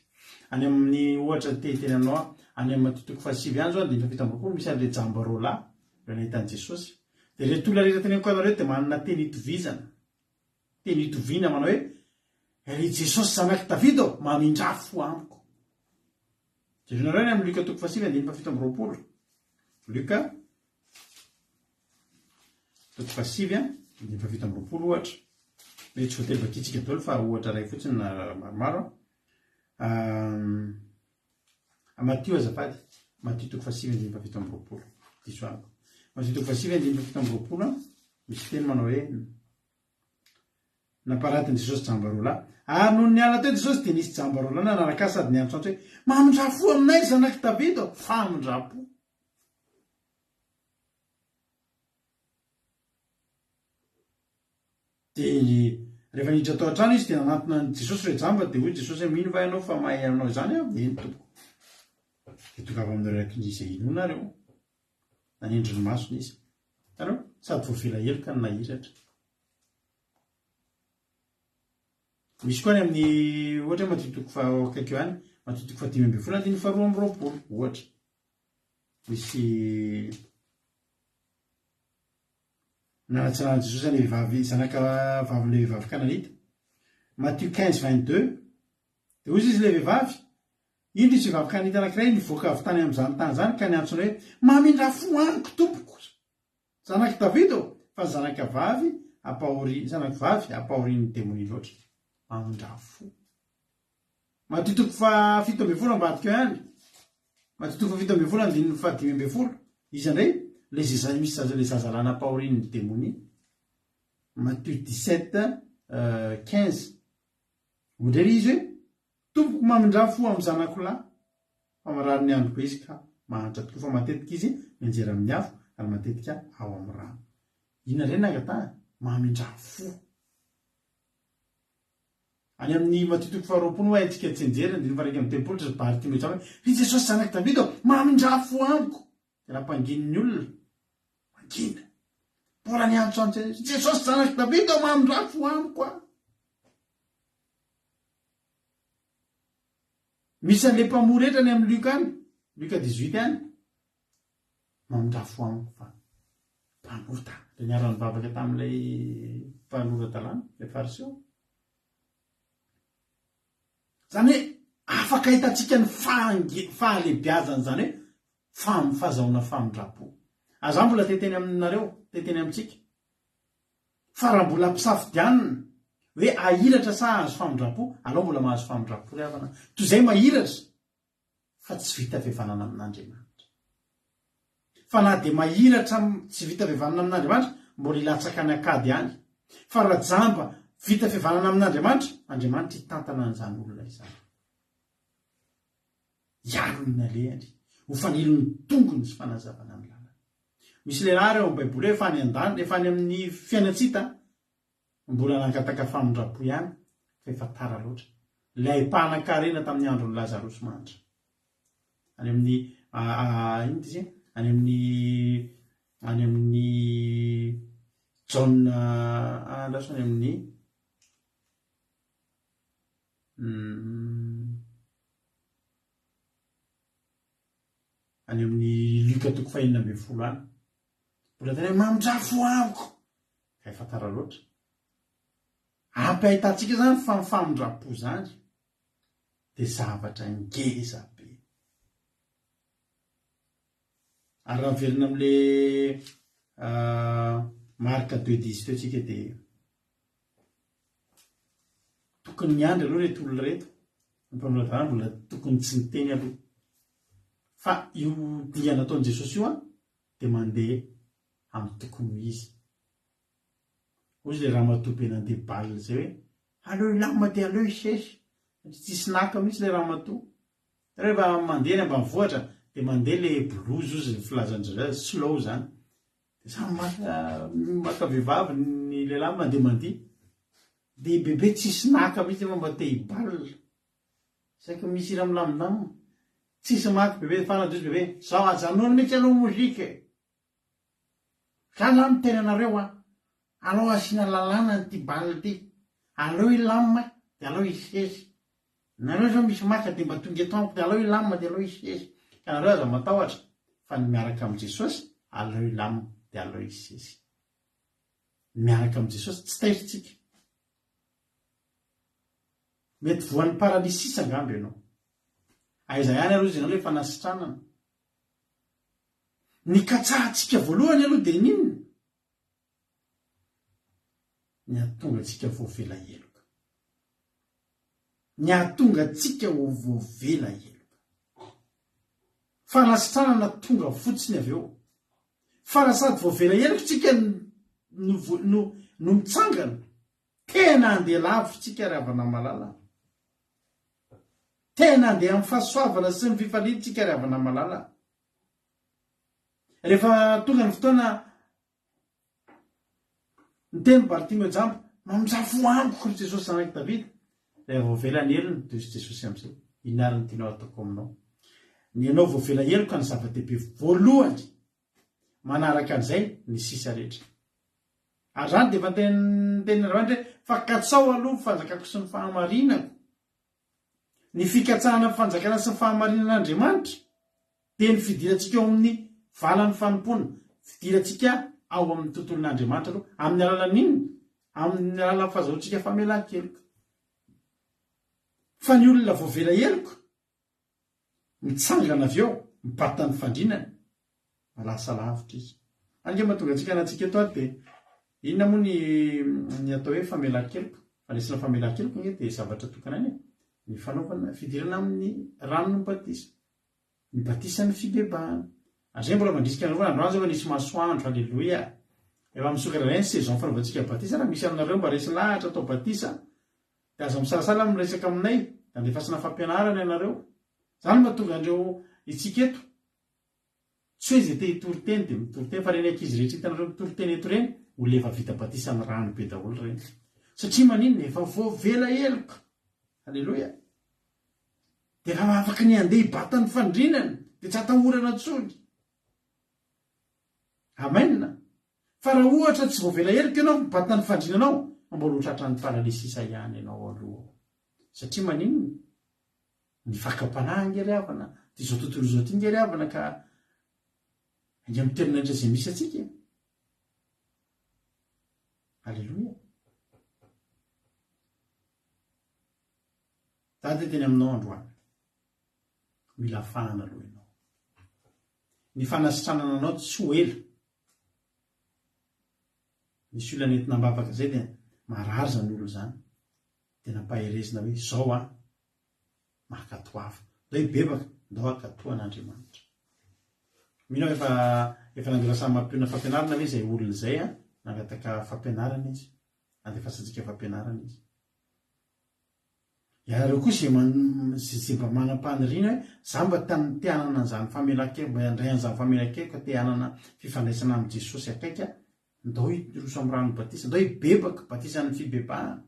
Any amin'ny ohatra te hiteny aminao aho, any amin'ny Matio toko fahasivy any izao andininy faha-27 misy an'ilay jamba roa lahy ireo nahita an'i Jesosy. Dia ireto olona rehetra teneniko anareo dia manana teny itovizana, teny itoviana manao hoe, Ry Jesosy zanak'i Davida ô, mamindrà fo amiko. Jerenareo any amin'ny Lioka toko fahasivy andininy faha-27. Lioka Toko fahasivy andininy faha-27 ohatra. Mety tsy voatery vakintsika daholo fa ohatra iray fotsiny na maromaro. Matio azafady. Matio toko fahasivy andininy faha-27. Diso amiko. Matio toko fahasivy andininy faha-27 misy teny manao hoe Namparatiny Jesosy jamba roa lahy. Ary nony niala teo Jesosy dia nisy jamba roa lahy nanaraka azy sady niantsoantso hoe, Mamindrà fo aminay, ry zanak'i Davida ô! Famindram-po. Dia rehefa niditra tao an-trano izy dia nanantona an'i Jesosy ireo jamba dia hoy Jesosy hoe, Mino va ianao fa mahay hanao izany aho? Eny, Tompoko. Dia tongava aminareo araka ny izay inoanareo. Nanindry ny masony izy. Hitanareo? Sady voavela heloka no nahiratra. Misy koa any amin'ny ohatra hoe Matio toko faha akaiky eo any, Matio toko faha 15 andininy faha 22 ohatra. Misy nanatsaran'i Jesosy an'ilay vehivavy zanaka vavin'ilay vehivavy kananita. Matio 15 22 dia hoy izy ilay vehivavy. Indro nisy vehivavy kanita anankiray nivoaka avy tany amin'izany tany izany ka niantso hoe, Mamindrà fo amiko, tompoko! Zanak'i Davida ô! Fa ny zanakavavy ampahori, zanako vavy ampahorian'ny demonia loatra. Mamindrà fo. Matio toko faha 17 ambadika eo ihany. Matio toko faha 17 andininy faha 15. Iza indray? Ilay zaza, misy zaza, ilay zazalahy nampahorian'ny demonia. Matio 17, 15. Hoy indray ilay izy hoe, Tompoko mamindrà fo amin'ny zanako lahy fa marary ny androko izy ka mahantra tokoa fa matetika izy mianjera amin'ny afo ary matetika ao amin'ny rano. Inona indray ny angatahany? Mamindrà fo. Any amin'ny Matio toko faharoapolo moa haintsika tsianjery andininy faha 31 ry Bartimeo hoe, Ry Jesosy zanak'i Davida ô, mamindrà fo amiko! Dia nampanginin'ny olona. Mangina. Mbola niantsoantso izy, Jesosy zanak'i Davida ô, mamindrà fo amiko aho! Misy an'ilay mpamory hetra any amin'ny Luc any, Luc 18 any. Mamindrà fo amiko fa mpanota. Ilay niara-nivavaka tamin'ilay mpanora-dalàna, ilay fariseo. Izany hoe afaka ahitantsika ny fahange- fahalehibiazan'izany hoe fam- fahazahoana famindram-po. Ary za mbola te hiteny aminareo, te hiteny amintsika, Fa raha mbola ampisafidianina hoe ahiratra sa hahazo famindram-po, alao mbola mahazo famindram-po ry havana, toy izay mahiratra fa tsy vita fihavanana amin'Andriamanitra. Fa na dia mahiratra tsy vita fihavanana amin'Andriamanitra, mbola hilatsaka any an-kady ihany. Fa raha jamba vita fihavanana amin'Andriamanitra, Andriamanitra hitantana an'izany olona izany. Hiaro ny nalehany, ho fanilon'ny tongony sy fanazavana ny lalany. Misy lehilahy ary ao amin'ny Baiboly hoe efa any an-danitra, efa any amin'ny fiainan-tsy hita, mbola nangataka famindram-po ihany, fa efa tara loatra. Ilay mpanan-karena tamin'ny andron'i Lazarosy mahantra. Any amin'ny, inona ity izy? Any amin'ny, any amin'ny Jaona, andraso any amin'ny, Any amin'ny Lioka toko fahenina ambin'ny folo any. Mbola tena hoe mamindrafo amiko! Ka efa tara loatra. Ampy ahitantsika izany fa ny famindram-po izany dia zavatra ngeza be. Ary raha miverina amin'le Marc 2,10 teo tsika dia Tokony niandry aloha ireto olona ireto, ny mpanora-dalàna mbola tokony tsy niteny aloha. Fa io dingana ataon'i Jesosy io an, dia mandeha amin'ny tokony ho izy. Hoy izy ilay ramatoa be nandeha bal izay hoe, aleo hilamina dia aleo hisesy. Satria tsisy naka mihitsy ilay ramatoa. Rehefa mandeha any ambanivohitra dia mandeha ilay blues hozy ny filazan-dry zareo azy, slow izany. Dia samy maka maka vehivavy ny lehilahy mandeha mandihy. Dia bebe tsisy naka mihitsy nefa mba te hi-bal. Saika misy hira milamindamina. Tsisy maka bebe fa nandroso bebe. Zao ajanony mihitsy aloha mozika e. Za zany miteny anareo a. Aleo asiana lalàna an'ity bal ity. Aleo hilamina dia aleo hisesy. Nareo zao misy maka dia mba tonga eto amiko dia aleo hilamina dia aleo hisesy. Ka nareo aza matahotra fa ny miaraka amin'i Jesosy aleo hilamina dia aleo hisesy. Ny miaraka amin'i Jesosy tsy taitra tsika. Mety voan'ny paralysis angamba ianao. Aiza ihany aloha izy ianao ilay fanasitranana. Ny katsahantsika voalohany aloha dia n'inona? Ny hahatonga antsika voavela heloka. Ny hahatonga antsika ho voavela heloka. Fanasitranana tonga fotsiny avy eo. Fa raha sady voavela heloka tsika no, no, no mitsangana, tena handeha lavitra tsika ry havana malala. Tena handeha amin'ny fahasoavana sy ny fifaliana tsika ry havana malala. Rehefa tonga ny fotoana Niteny Bartimeo jamba, Mamindrà fo amiko, ry Jesosy Zanak'i Davida. Rehefa voavela ny helony, dia hoy Jesosy amin'izay, Inona àry no tianao hataoko aminao? Ny anao voavela heloka no zava-dehibe voalohany, manaraka an'izay ny sisa rehetra. Ary izany dia efa nitenin'Andriamanitra hoe, Fa katsaho aloha ny fanjakako sy ny fahamarinako. Ny fikatsahana ny fanjakana sy ny fahamarinan'Andriamanitra dia ny fidirantsika ao amin'ny valan'ny fanompoana, fidirantsika ao amin'ny tontolon'Andriamanitra aloha, amin'ny alalan'ny inona? Amin'ny alalan'ny fahazahoantsika famelan-keloka. Fa ny olona voavela heloka. Mitsangana avy eo, mibata ny fandrinany. Lasa lavitra izy. Any ange mahatonga antsika anantsika eto ary dia inona moa ny ny atao hoe famelan-keloka? Fandraisana famelan-keloka ange dia zavatra tokana ihany e. Ny fanaovana fidirana amin'ny ranon'ny batisa. Ny batisan'ny fibebahana. Ary izay mbola mandrisika anareo androany izao efa nisy masoandro, aleloia. Efa misokatra indray ny saison fanaovantsika batisa, raha misy aminareo mba resy lahatra atao batisa dia aza misalasala miresaka aminay, dia andefasana fampianarana ianareo. Izany no mahatonga an'ireo itsika eto. Tsy hoe izay te hitory teny dia mitory teny fa ireny ankizy rehetra hitanareo mitory teny eto ireny olona efa vita batisa ny rano be daholo ireny. Satria maninona? Efa voavela heloka. Aleloia. Dia raha afaka ny handeha hibata ny fandrinany dia tsy atahorana intsony. Amen. Fa raha ohatra tsy voavela heloka ianao mibata ny fandrinanao, mbola ho tratran'ny paralysisa ihany ianao aloha ao. Satria maninona? Ny fakam-panahy ange ry havana, ty izao tontolo izao ty nge ry havana ka ange mitelina indray izay misy antsika e. Aleloia. Za dia teny aminao androany. Mila afahana aloha ianao. Ny fanasitranana anao tsy ho ela. Nisy olona nentina am-bavaka izay dia marary izany olona izany. Dia nampaherezina hoe izao an, mankatoava. Ndao hibebaka, ndao hankatoa an'Andriamanitra. Mino aho efa efa nandefasan'ny mampionona fampianarana ve izay olona izay an? Nangataka fampianarana izy. Nandefasantsika fampianarana izy. Ianareo koa izay man izay mba manam-paniriana hoe za mba ta te hanana an'izany famelan-keloka, mba handray an'izany famelan-keloka, te hanana fifandraisana amin'i Jesosy akaiky aho, ndao hiroso amin'ny ranon'ny batisa, ndao hibebaka, batisan'ny fibebahana.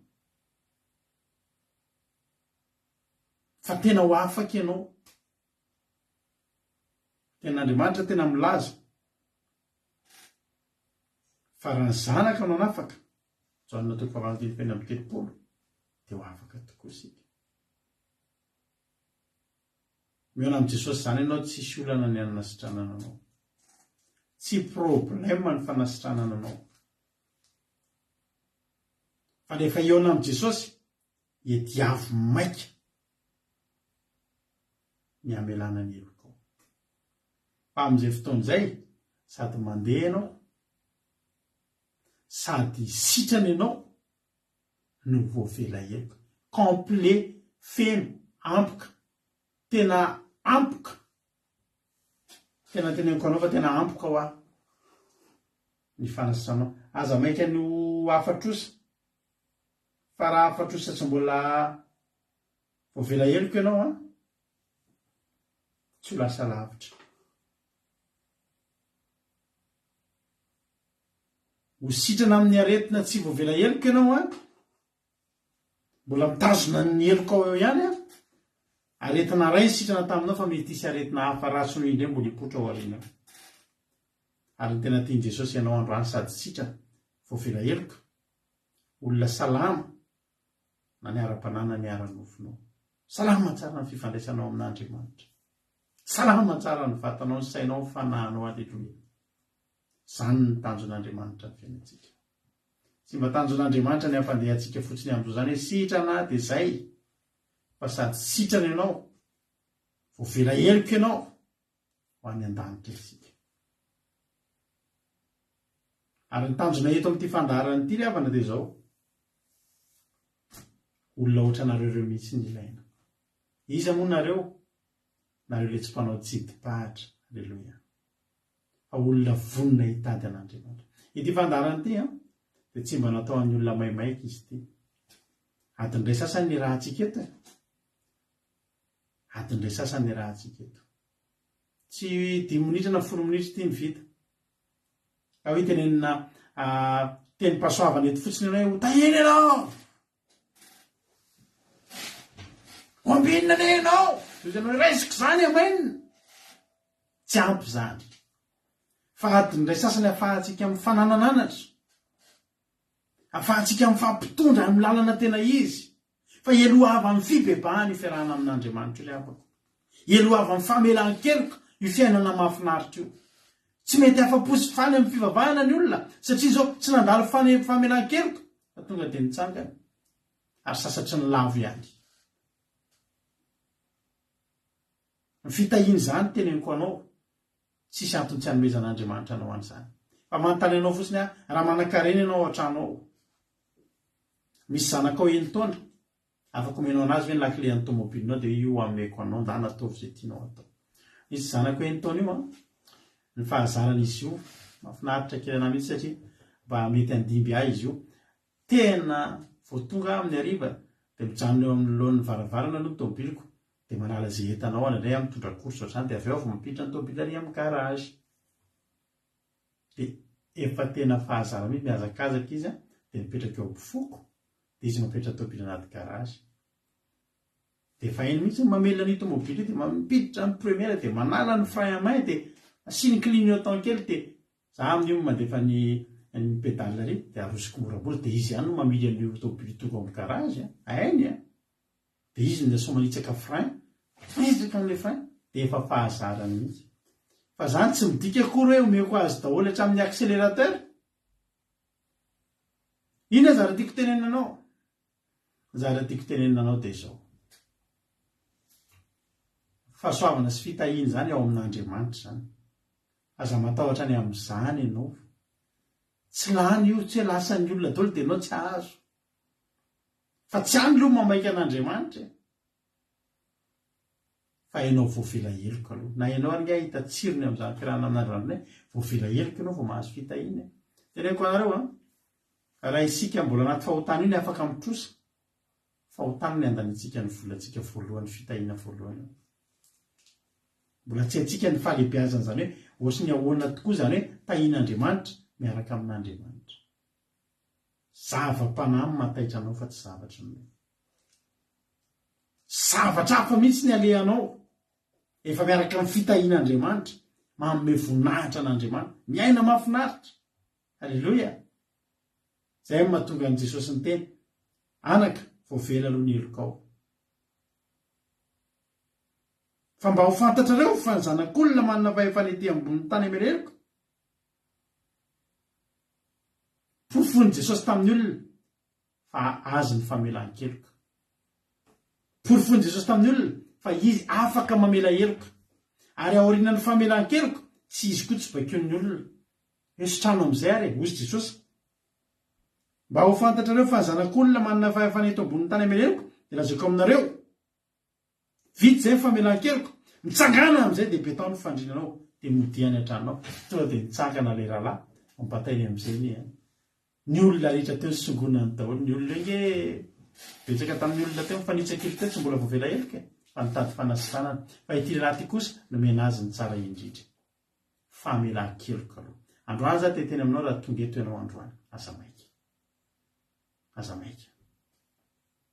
Fa tena ho afaka ianao. Tenin'Andriamanitra tena milaza fa raha ny Zanaka no hanafaka, Jaona toko fahavalo andininy fahenina amby 30, dia ho afaka tokoa isika. Mihaona amin'i Jesosy izany ianao tsisy olana ny hanasitranana anao. Tsy problème ny fanasitranana anao. Fa rehefa hihaona amin'i Jesosy, iadiavo maika ny hamelana ny helokao. Fa amin'izay fotoana izay, sady mandeha ianao, sady sitrana ianao no voavela heloka. Complet, feno, ampoka, tena ampoka. Tena teneniko anao fa tena ampoka hoa ny fanasitranao. Aza maika ny ho afa-trosa fa raha afa-trosa tsy mbola voavela heloka ianao an, tsy ho lasa lavitra. Ho sitrana amin'ny aretina tsy voavela heloka ianao an! Mbola mitazona ny helokao eo ihany an! Aretina iray sitrana taminao fa mety hisy aretina hafa ratsy noho indray mbola hipoitra ao aoriana ao. Ary ny tena tian'i Jesosy ianao androany sady sitrana, voavela heloka, olona salama na ny ara-panahy na ny ara-nofonao. Salama tsara ny fifandraisanao amin'Andriamanitra. Salama tsara ny vatanao, ny sainao, ny fanahinao. Aleloia. Izany no tanjon'Andriamanitra ny fiainantsika. Tsy mba tanjon'Andriamanitra ny hampandeha antsika fotsiny amin'izao izany hoe sitrana aho dia izay, fa sady sitrana ianao, voavela heloka ianao, ho any an-danitra isika. Ary ny tanjona eto amin'ity fandaharana ity ry havana dia izao, olona ohatranareo ireo mihitsy no ilaina. Iza moa nareo? Nareo ilay tsy mpanao tsidim-pahatra. Aleloia. Fa olona vonona hitady an'Andriamanitra. Ity fandaharana ity an, dia tsy mba natao an'ny olona maimaika izy ity. Adiny iray sasany ny rahantsika eto e. Adiny iray sasany ny rahantsika eto. Tsy dimy minitra na folo minitra ity ny vita. Ka hoe tenenina tenim-pahasoavana eto fotsiny ianao hoe ho tahiana ianao! Ho ambinina anie ianao! Dia ianao hoe raisiko izany, amen! Tsy ampy izany. Fa adiny iray sasany ahafahantsika mifananananatra. Ahafahantsika mifampitondra amin'ny lalana tena izy. Fa helohava amin'ny fibebahana io fiarahana amin'Andriamanitra io ry havako. Helohava amin'ny famelan-keloka io fiainana mahafinaritra io. Tsy mety afa-po sy faly amin'ny fivavahana ny olona satria izao tsy nandalo famelan-keloka fa tonga dia nitsangana ary sasatry ny lavo ihany. Ny fitahiana izany teneniko anao, tsisy antony tsy hanomezan'Andriamanitra anao an'izany. Fa manontany anao fotsiny aho, raha manan-karena ianao ao an-trano ao, misy zanakao enin-taona, afaka omenao anazy ve ny lakile an'ny tomobilinao dia hoe io ameko anao, ndana ataovy izay tianao atao. Misy zanako enin-taona io an, ny fahazaran'izy io, mahafinaritra kely anah mihitsy satria mba mety handimby ahy izy io. Tena vao tonga aho amin'ny hariva dia mijanona eo anoloan'ny varavarana aloha ny tomobiliko dia manala izay entana ao, indraindray aho mitondra course ohatr'izany dia avy eo aho vao mampiditra ny tomobile ary amin'ny garage. Dia efa tena fahazarana mihitsy, mihazakazaka izy an, dia mipetraka eo am-pofoko, dia izy mampiditra tomobile anaty garage. Dia efa hainy mihitsy ny mamelona an'io tomobile io dia mampiditra ny première dia manala ny frein à main dia asiany clignotant kely dia za amin'io mandefa ny ny pédale ary dia arosoko moramora dia izy ihany no mamily an'io tomobile io tonga ao amin'ny garage an, hainy an! Dia izy no lasa manitsaka frein, manitsaka an'ilay frein dia efa fahazarany mihitsy. Fa zany tsy midika akory hoe omeko azy daholo hatramin'ny accélérateur. Inona zara tiako tenenina anao? Ny zavatra tiako tenenina anao dia izao, fahasoavana sy fitahiana izany ao amin'Andriamanitra izany. Aza matahotra ny amin'izany ianao. Tsy lany io, tsy hoe lasan'ny olona daholo dia ianao tsy hahazo. Fa tsy any aloha mamaika an'Andriamanitra e. Fa ianao voavela heloka aloha. Na ianao ary angaha hahita tsirony amin'izany fiarahana amin'Andriamanitra hoe voavela heloka ianao vao mahazo fitahiana e. Teneniko anareo an, Raha isika mbola anaty fahotana io ny afaka mitrosa, fahotana ny andaniantsika ny volantsika voalohany, fitahiana voalohany io. Mbola tsy haintsika ny fahalehibeazan'izany hoe ohatry ny ahoana tokoa izany hoe tahian'Andriamanitra miaraka amin'Andriamanitra. Zava-panahy no mahataitra anao fa tsy zavatry ny nofo. Zavatra hafa mihitsy ny alehanao. Efa miaraka amin'ny fitahian'Andriamanitra, manome voninahitra an'Andriamanitra, miaina mahafinaritra. Aleloia! Izay no mahatonga an'i Jesosy niteny, Anaka, voavela aloha ny helokao. Fa mba ho fantatrareo fa ny Zanak'olona manana fahefana ety ambonin'ny tany hamela heloka. Porofoin'i Jesosy tamin'ny olona fa azy ny famelan-keloka. Porofoin'i Jesosy tamin'ny olona fa izy afaka mamela heloka. Ary aorianan'ny famelan-keloka, tsy izy koa tsy baikoin'ny olona. Hesitrano amin'izay ary e, hozy Jesosy. Mba ho fantatrareo fa ny Zanak'olona manana fahefana eto ambonin'ny tany hamela heloka, dia lazaiko aminareo, vita izay ny famelan-keloka, mitsangàna amin'izay dia betao ny fandrinanao, dia modia any an-tranonao. Tonga dia nitsangana ilay rahalahy, ampatainy amin'izay ny ny olona rehetra teo nisongonany daholo. Ny olona eo ange betsaka tamin'ny olona teo mifanitsakely teo tsy mbola voavela heloka e, fa nitady fanasitranana. Fa ity lehilahy ity kosa nomena azy ny tsara indrindra. Famelan-keloka aloha. Androany za te hiteny aminao raha tonga eto ianao androany. Aza maika. Aza maika.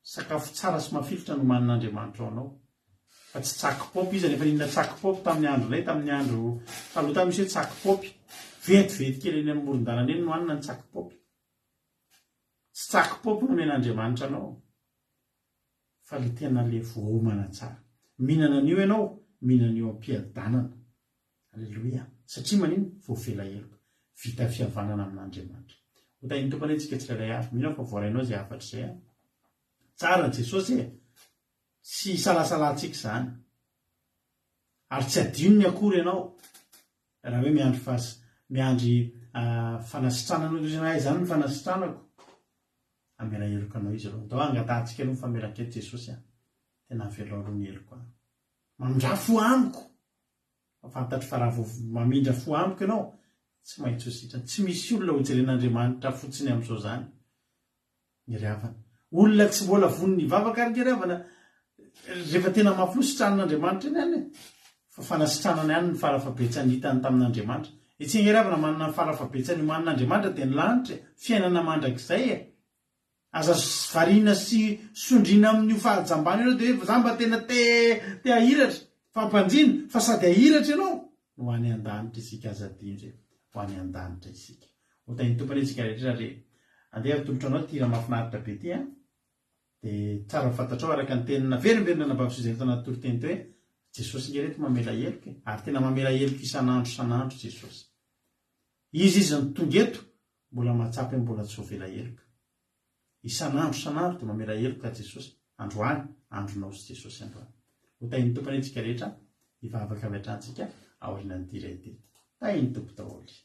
Sakafo tsara sy mafilotra no omanin'Andriamanitra ho anao. Fa tsy tsaky paopy. Iza no efa nihinana tsaky paopy tamin'ny andronay, tamin'ny andro taloha tany misy hoe tsaky paopy. Vetivety kely eny amin'ny moron-dalana eny no hanina ny tsaky paopy. Tsy tsaky paopy no omen'Andriamanitra anao. Fa le tena le voaomana tsara. Mihinana an'io ianao, mihinana an'io am-piadanana. Aleloia! Satria manino? Voavela heloka. Vita fihavanana amin'Andriamanitra. Ho tahin'ny Tompo anie tsika tsirairay avy. Mino aho fa voarainao izay hafatra izay an. Tsara Jesosy e! Tsy isalasalantsika izany. Ary tsy adinony akory ianao raha hoe miandry fas miandry fanasitranana ianao, hoe aiza izany ny fanasitranako? Hamela heloka anao Izy aloha. Ndao hangatahantsika aloha ny famelan-keloka Jesosy an. Tena avelao aloha ny heloko an. Mamindrà fo amiko! Fa fantatro fa raha vao mamindra fo amiko ianao, tsy maintsy ho sitrana. Tsy misy olona hojeren'Andriamanitra fotsiny amin'izao izany, ny ry havana. Olona tsy mbola vonona hivavaka ary nge ry havana, rehefa tena mafy loha sitranin'Andriamanitra eny ihany e. Fa fanasitranana ihany ny farafahabetsany hitany tamin'Andriamanitra. Etsy nge ry havana manana ny farafahabetsany omanin'Andriamanitra dia ny lanitra e, fiainana mandrakizay e. Aza variana sy sondriana amin'io fahajambana io ianao dia hoe za mba tena te te hahiratra fa ampanjina fa sady hahiratra ianao no ho any an-danitra isika aza adino izay ho any an-danitra isika. Ho tahin'ny Tompo anie isika rehetra ary andeha atolotro anao ity hira mahafinaritra be ity an! Dia tsara ho fantatrao araka ny teny naverimberina anabavy Suzette tanaty toriteny teo hoe Jesosy nge reto mamela heloka e! Ary tena mamela heloka isan'andro isan'andro Jesosy. Izy izy no tonga eto Mbola mahatsapa hoe mbola tsy voavela heloka. Isan'andro isan'andro dia mamela heloka Jesosy. Androany, andronao sy Jesosy androany. Ho tahin'ny Tompo anie tsika rehetra. Hivavaka avy hatrany tsika aorianan'ity iray ity. Tahin'ny Tompo daholo.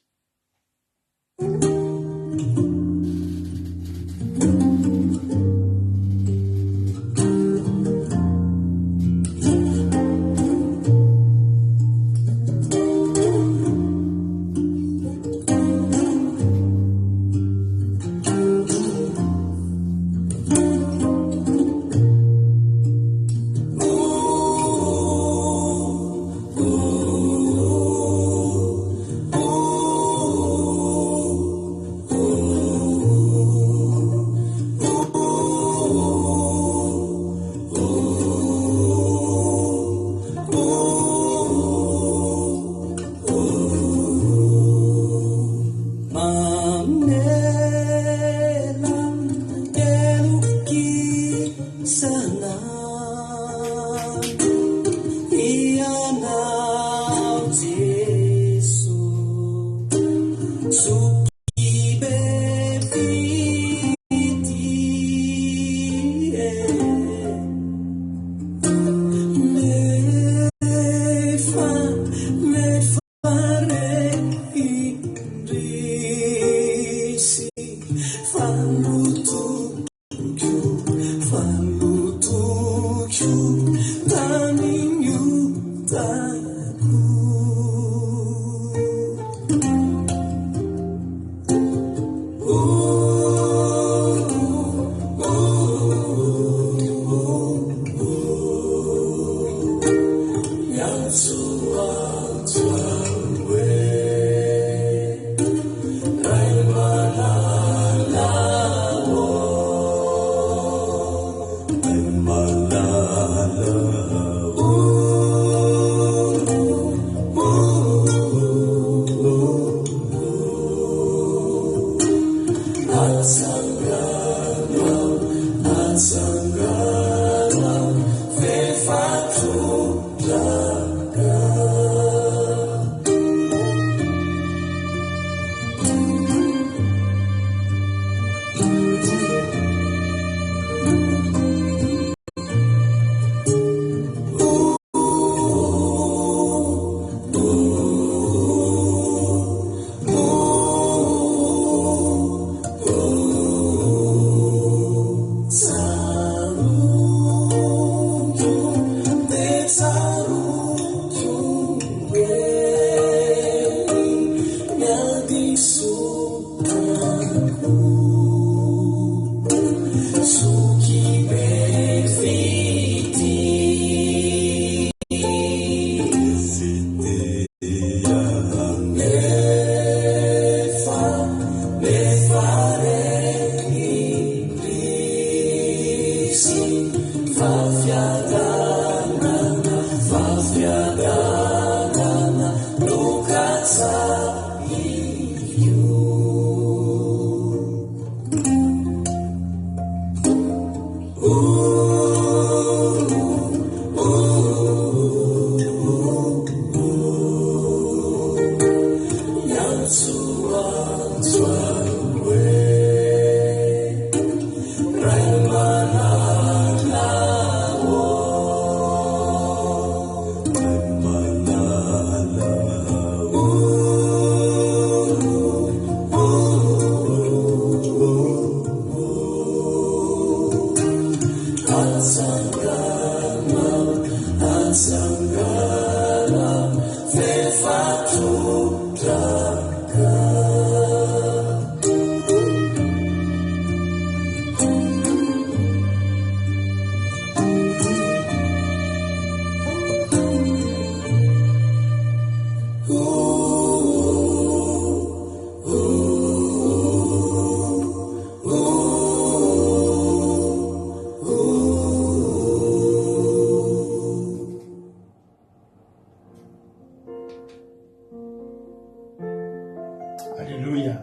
Aleloia.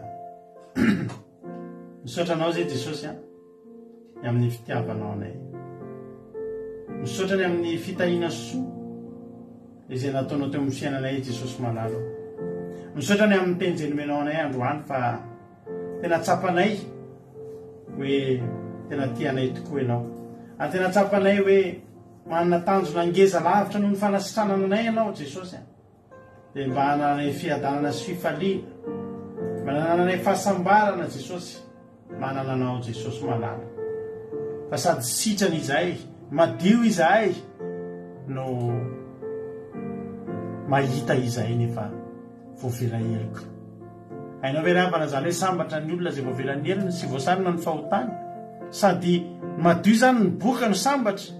Misaotra anao zay Jesosy a, ny amin'ny fitiavanao anay. Misaotra ny amin'ny fitahiana soa izay nataonao teo amin'ny fiainanay Jesosy malala. Misaotra ny amin'ny teny izay nomenao anay androany fa tena tsapanay hoe tena tia anay tokoa ianao. Ary tena tsapanay hoe. Manana tanjona ngeza lavitra noho ny fanasitranana anay Ianao Jesosy a. Dia mba hanananay fiadanana sy fifaliana. Mba hanananay fahasambarana Jesosy. Manana Anao Jesosy malala. Fa sady sitrana izahay, madio izahay no mahita izahay nefa voavela heloka. Hainao ve ry havana izany hoe sambatra ny olona izay voavela ny helony sy voasarona ny fahotany? Sady madio izany ny boka no sambatra.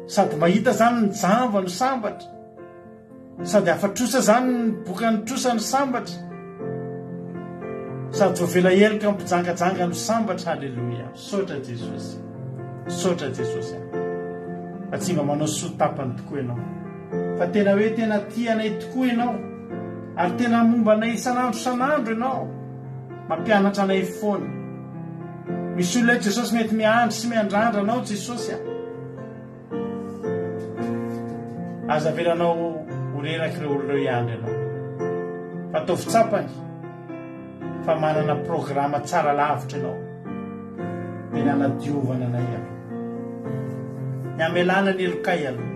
Sady mahita izany ny jamba no sambatra. Sady afa-trosa izany ny boka ny trosa no sambatra. Sady voavela heloka ny mpijangajanga no sambatra. Haleloia. Misaotra Jesosy. Misaotra Jesosy a. Fa tsy mba manao soa tapany tokoa ianao. Fa tena hoe tena tia anay tokoa ianao. Ary tena momba anay isan'andro isan'andro ianao. Mampianatra anay foana. Misy olona eto Jesosy mety miandry sy miandrandra anao Jesosy a. Aza avelanao ho reraka ireo olona ireo hiandry anao. Fa ataovy tsapany fa manana programa tsara lavitra ianao. Dia ny hanadiovana anay aloha. Ny hamelana ny helokay aloha.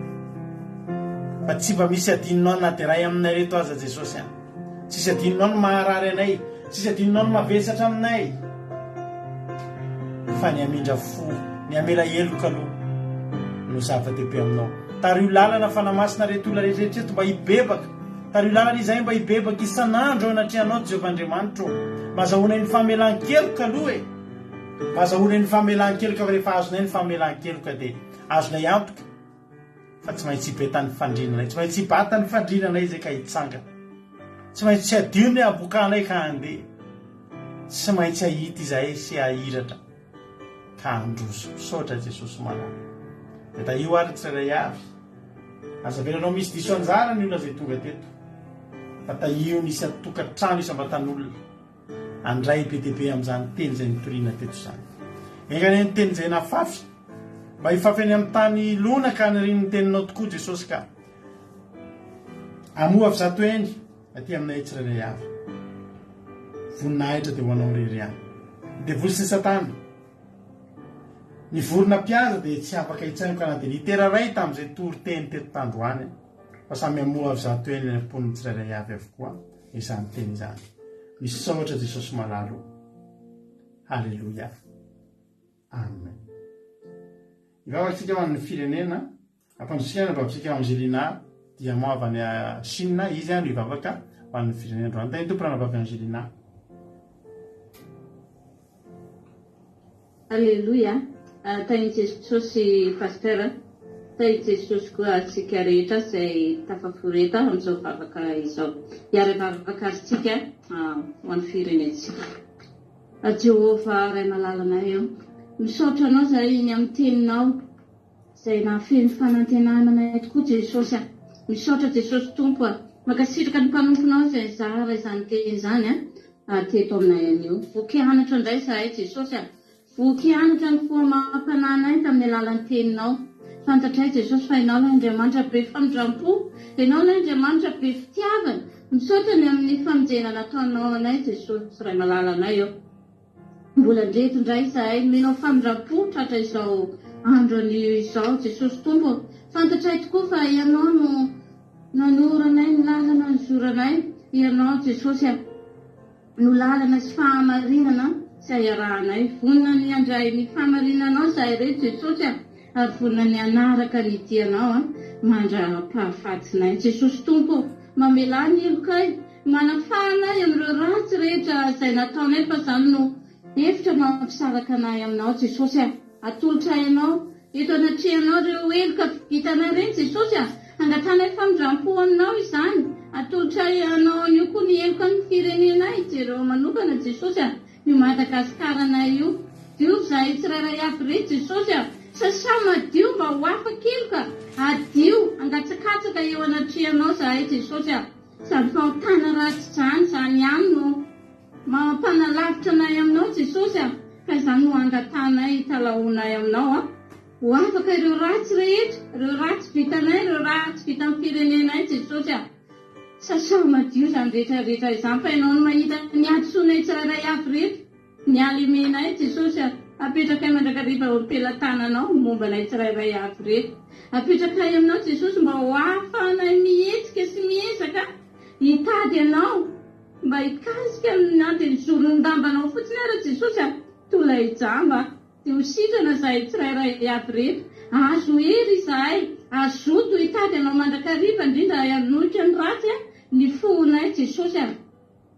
Fa tsy mba misy adinonao na dia iray aminay ireto aza Jesosy a. Tsisy adinonao ny maharary anay, tsisy adinonao ny mavesatra aminay. Fa ny hamindra fo, ny hamela heloka aloha no zava-dehibe aminao. Tariho lalana Fanahy Masina reto olona rehetra rehetra eto mba hibebaka. Tariho lalana izahay mba hibebaka isan'andro eo anatrehanao Jehovah Andriamanitra ô. Mba azahoanay ny famelan-keloka aloha e. Mba azahoanay ny famelan-keloka fa rehefa azonay ny famelan-keloka dia azonay antoka. Fa tsy maintsy hibeta ny fandrinanay, tsy maintsy hibata ny fandrinanay izay ka hitsangana. Tsy maintsy hadio ny habokanay ka handeha. Tsy maintsy hahita izahay sy hahiratra ka handroso. Misaotra Jesosy malala. Dia tahio ary ny tsirairay avy. Aza avelanao misy diso anjara ny olona izay tonga teto. Fa tahio ny isan-tokantrano isam-batan'olona. Handray be dia be amin'izany teny izay notorina teto izany. Enga anie ny teny izay nafafy mba hifafy any amin'ny tany lonaka anirian'ny teninao tokoa Jesosy ka hamoa avy zato eny aty aminay tsirairay avy. Voninahitra dia ho anao irery ihany. Ny devoly sy ny satana, ny vorona mpihaza dia tsy afaka hitsaingoka na dia litera iray tamin'izay toriteny teto tandroany. Fa samy hamoa avy zato eny any am-pon'ny tsirairay avy avokoa izany teny izany. Misaotra Jesosy malala o. Haleloia. Amen. Hivavaka isika ho an'ny firenena. Ampandrosoina ny babintsika Angelina Diamant avy any Chine. Izy no hivavaka ho an'ny firenena androany. Tahin'ny Tompo ranabavy Angelina. Aleloia! Tahin'i Jesosy Pasteur, tahin'i Jesosy koa antsika rehetra izay tafaforeta amin'izao vavaka izao. Hiara-hivavaka ary tsika ho an'ny firenentsika. Jehovah Ray malalanay ô, misaotra Anao izahay ny amin'ny teninao. Izay nahafeno fanantenana anay tokoa Jesosy a! Misaotra Jesosy Tompo a! Mankasitraka ny mpanomponao izay nizara izany teny izany a teto aminay anio. Voky hanatra indray izahay Jesosy a! Voky hanatra ny fo amam-panahinay tamin'ny alalan'ny teninao. Fantatray Jesosy fa Ianao ilay Andriamanitra be famindram-po, Ianao ilay Andriamanitra be fitiavana. Misaotra ny amin'ny famonjena nataonao anay Jesosy Ray malalanay ô! Mbola ndreto indray izahay nomenao famindram-po tratra izao andro anio izao Jesosy Tompo ô! Fantatray tokoa fa Ianao no nanoro anay ny lalana nizoranay, Ianao Jesosy a! no lalana sy fahamarinana sy iarahanay. Vonona ny handray ny fahamarinanao izahay ireto Jesosy a! ary vonona ny hanaraka ny dianao a! mandra-pahafatinay. Jesosy Tompo ô! Mamelà ny helokay. Manafaha anay amin'ireo ratsy rehetra izay nataonay fa izany no hevitra mampisaraka anay aminao Jesosy a! Atolotray anao eto anatrehanao ireo heloka vitanay ireny Jesosy a! Angatanay famindrampo aminao izany, atolotray anao anio koa ny heloka ny firenenay, jereo manokana Jesosy a! Io Madagascar-nay io. Diovy zahay tsirairay avy ireto Jesosy a! Sasao madio mba ho afa-keloka, hadio, hangatsakatsaka eo anatrehanao zahay Jesosy a! Izany fahotana ratsy izany, izany ihany no mampanalavitra anay aminao Jesosy a! Ka izany no angatahanay hitalahoanay aminao a! Ho afaka ireo ratsy rehetra, ireo ratsy vitanay, ireo ratsy vitan'ny firenenay Jesosy a! Sasao madio izany rehetra rehetra izany fa Ianao no mahita ny hadisoanay tsirairay avy ireto. Ny halemenay Jesosy a! Apetrakay mandrakariva eo am-pelatananao ny momba anay tsirairay avy ireto. Apetrakay aminao Jesosy mba ho ahafahanay mihetsika sy miezaka hitady Anao mba hikasika na dia ny zoron-dambanao fotsiny ara Jesosy a! Tolay jamba dia ho sitrana izahay tsirairay avy ireto. Ahazo hery izahay, hazoto hitady Anao mandrakariva indrindra hanohitra ny ratsy ny fonay Jesosy a!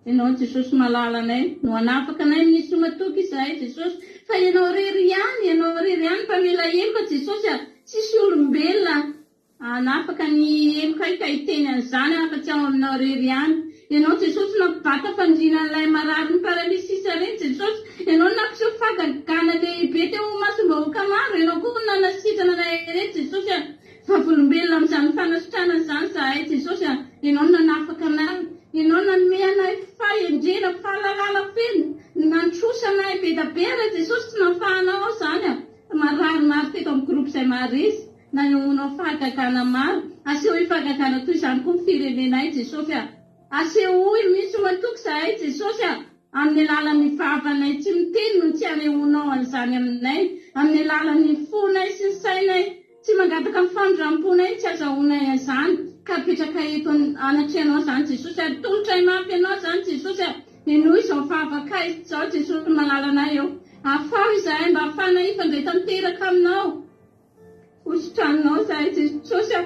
Ianao Jesosy malala anay no hanafaka anay misy matoky izahay Jesosy fa Ianao irery ihany Ianao irery ihany mpamela heloka Jesosy a! Tsisy olombelona hanafaka ny helokay ka hiteny an'izany afa tsy ao aminao irery ihany Ianao Jesosy nampibata fandriana an'ilay mararin'ny paralysis ireny Jesosy Ianao no nampiseho fahagagana lehibe teo imasombahoaka maro Ianao koa no nanasitrana anay ireny Jesosy a! Vavolombelona amin'izany fanasitranana izany izahay Jesosy a! Ianao no nanafaka anay, Ianao nanome anay fahendrena, fahalalana feno, nantrosa anay be da be re Jesosy tsy nafahanao izany a! Marary maro teto amin'ny groupe izay maharesy, nanehoanao fahagagana maro, asehoy fahagagana toy izany koa ny firenenay Jesosy a! Asehoy mihitsy matoky izahay Jesosy a! Amin'ny alalan'ny vavanay tsy miteny no tsy anehoanao an'izany aminay, amin'ny alalan'ny fonay sy ny sainay tsy mangataka ny famindram-ponay no tsy azahoanay an'izany, ka apetrakay eto anatrehanao izany Jesosy ary tolotray mafy Anao izany Jesosy a! Henoy izao vavakay izao Jesosy malalanay ô! Afaho izahay mba ahafahanay hifandray tanteraka Aminao. Hositraninao izahay Jesosy a!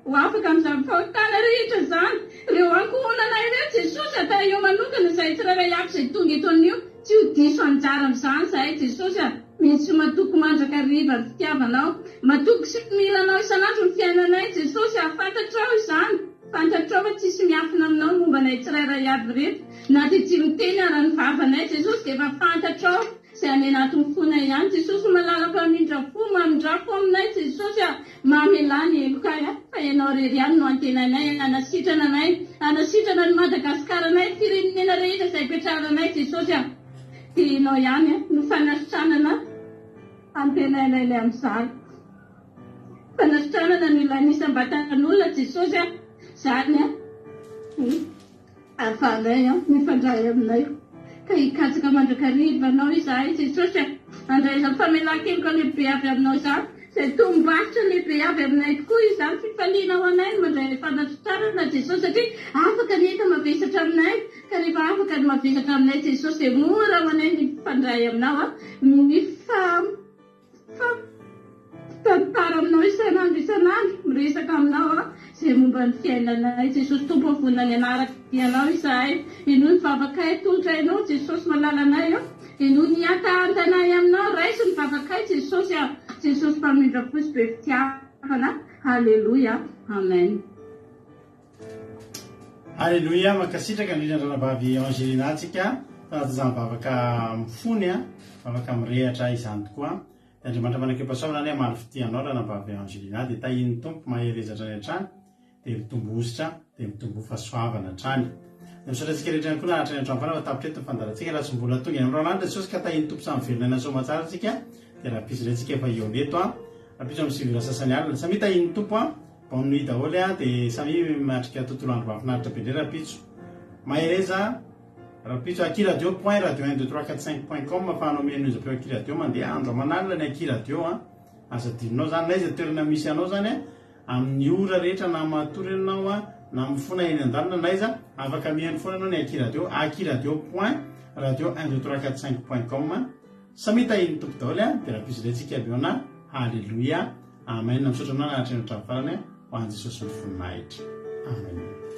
Ho afaka amin'izany fahotana rehetra izany ireo ankohonana ireo Jesosy a! Tahio manokana izahay tsirairay avy izay tonga eto anio tsy ho diso anjara amin'izany izahay Jesosy a! Mihitsy matoky mandrakariva ny fitiavanao, matoky sy mila anao isan'andro ny fiainanay Jesosy a! Fantatrao izany, fantatrao fa tsisy miafina aminao ny momba anay tsirairay avy ireto na dia tsy miteny ara ny vavanay Jesosy dia efa fantatrao. Izay any anatin'ny fonay ihany Jesosy malala mpamindra fo mamindrà fo aminay Jesosy a mamelà ny helokay a fa ianao irery ihany no antenainay hanasitrana anay hanasitrana ny Madagascar anay firenena rehetra izay ipetrahananay Jesosy a dia ianao ihany no fanasitranana antenainay ny amin'izany fanasitranana no ilain'ny isam-batan'olona Jesosy a izany a Ahafahanay mifandray aminay ka hikatsaka mandrakariva Anao izahay Jesosy a! Handray izany famelan-keloka lehibe avy Aminao izany, izay tombom-barotra lehibe avy aminay tokoa izany, fifaliana ho anay ny mandray fanasitranana Jesosy satria afaka ny enta-mavesatra aminay, ka rehefa afaka ny mavesatra aminay Jesosy dia mora ho anay ny mifandray Aminao, mifa. Fa mitantara aminao isan'andro isan'andro, miresaka aminao aho izay momba ny fiainanay. Jesosy Tompo ô vonona ny hanaraka dia Anao izahay. Henoy ny vavakay atolotra Ianao Jesosy malalanay ô. Henoy ny hantahantanay aminao. Raiso ny vavakay Jesosy a. Jesosy mpamindra fo sy be fitiavana. Haleloia. Amen. Aleloia, mankasitraka indrindra Ranabavy Angelina tsika fa izany vavaka mifony a, vavaka mirehatra izany tokoa. Dia Andriamanitra manakeo-pahasoavana anie hamaly fitia anao Ranabavy Angelina, dia tahian'ny Tompo mahereza hatrany hatrany, dia mitombo hosotra, dia mitomboa fahasoavana hatrany. Dia misaotra antsika rehetra ihany koa nahatrany hatramin'ny farany fa tapitra eto ny fandaharantsika raha tsy mbola tonga eny amin'ny Rananitra Jesosy ka tahian'ny Tompo samy velona aina soamantsara tsika, dia rahampitso indray tsika efa hihaona eto a, rahampitso amin'ny 9 ora sasany alina. Samia tahian'ny Tompo a. Bonne nuit daholo a, dia samia miatrika tontolo andro mahafinaritra be indray rahampitso. Mahereza rahampitso aky radio point radio un deux trois quatre cinq point com afahanao mihaino onjam-peo aky radio mandeha andro aman'alina ny aky radio a. Aza adinonao zany na aiza toerana misy anao zany a, amin'ny ora rehetra na matory ianao a, na mifona eny an-dalana na aiza, afaka mihaino foana ianao ny aky radio, aky radio point radio un deux trois quatre cinq point com. Samia tahian'ny Tompo daholo a, dia rahampitso indray tsika mihaona, haleloia. Amen misaotra anao nanatreha ny hatramin'ny farany ho an'i Jesosy ny voninahitra. Amen.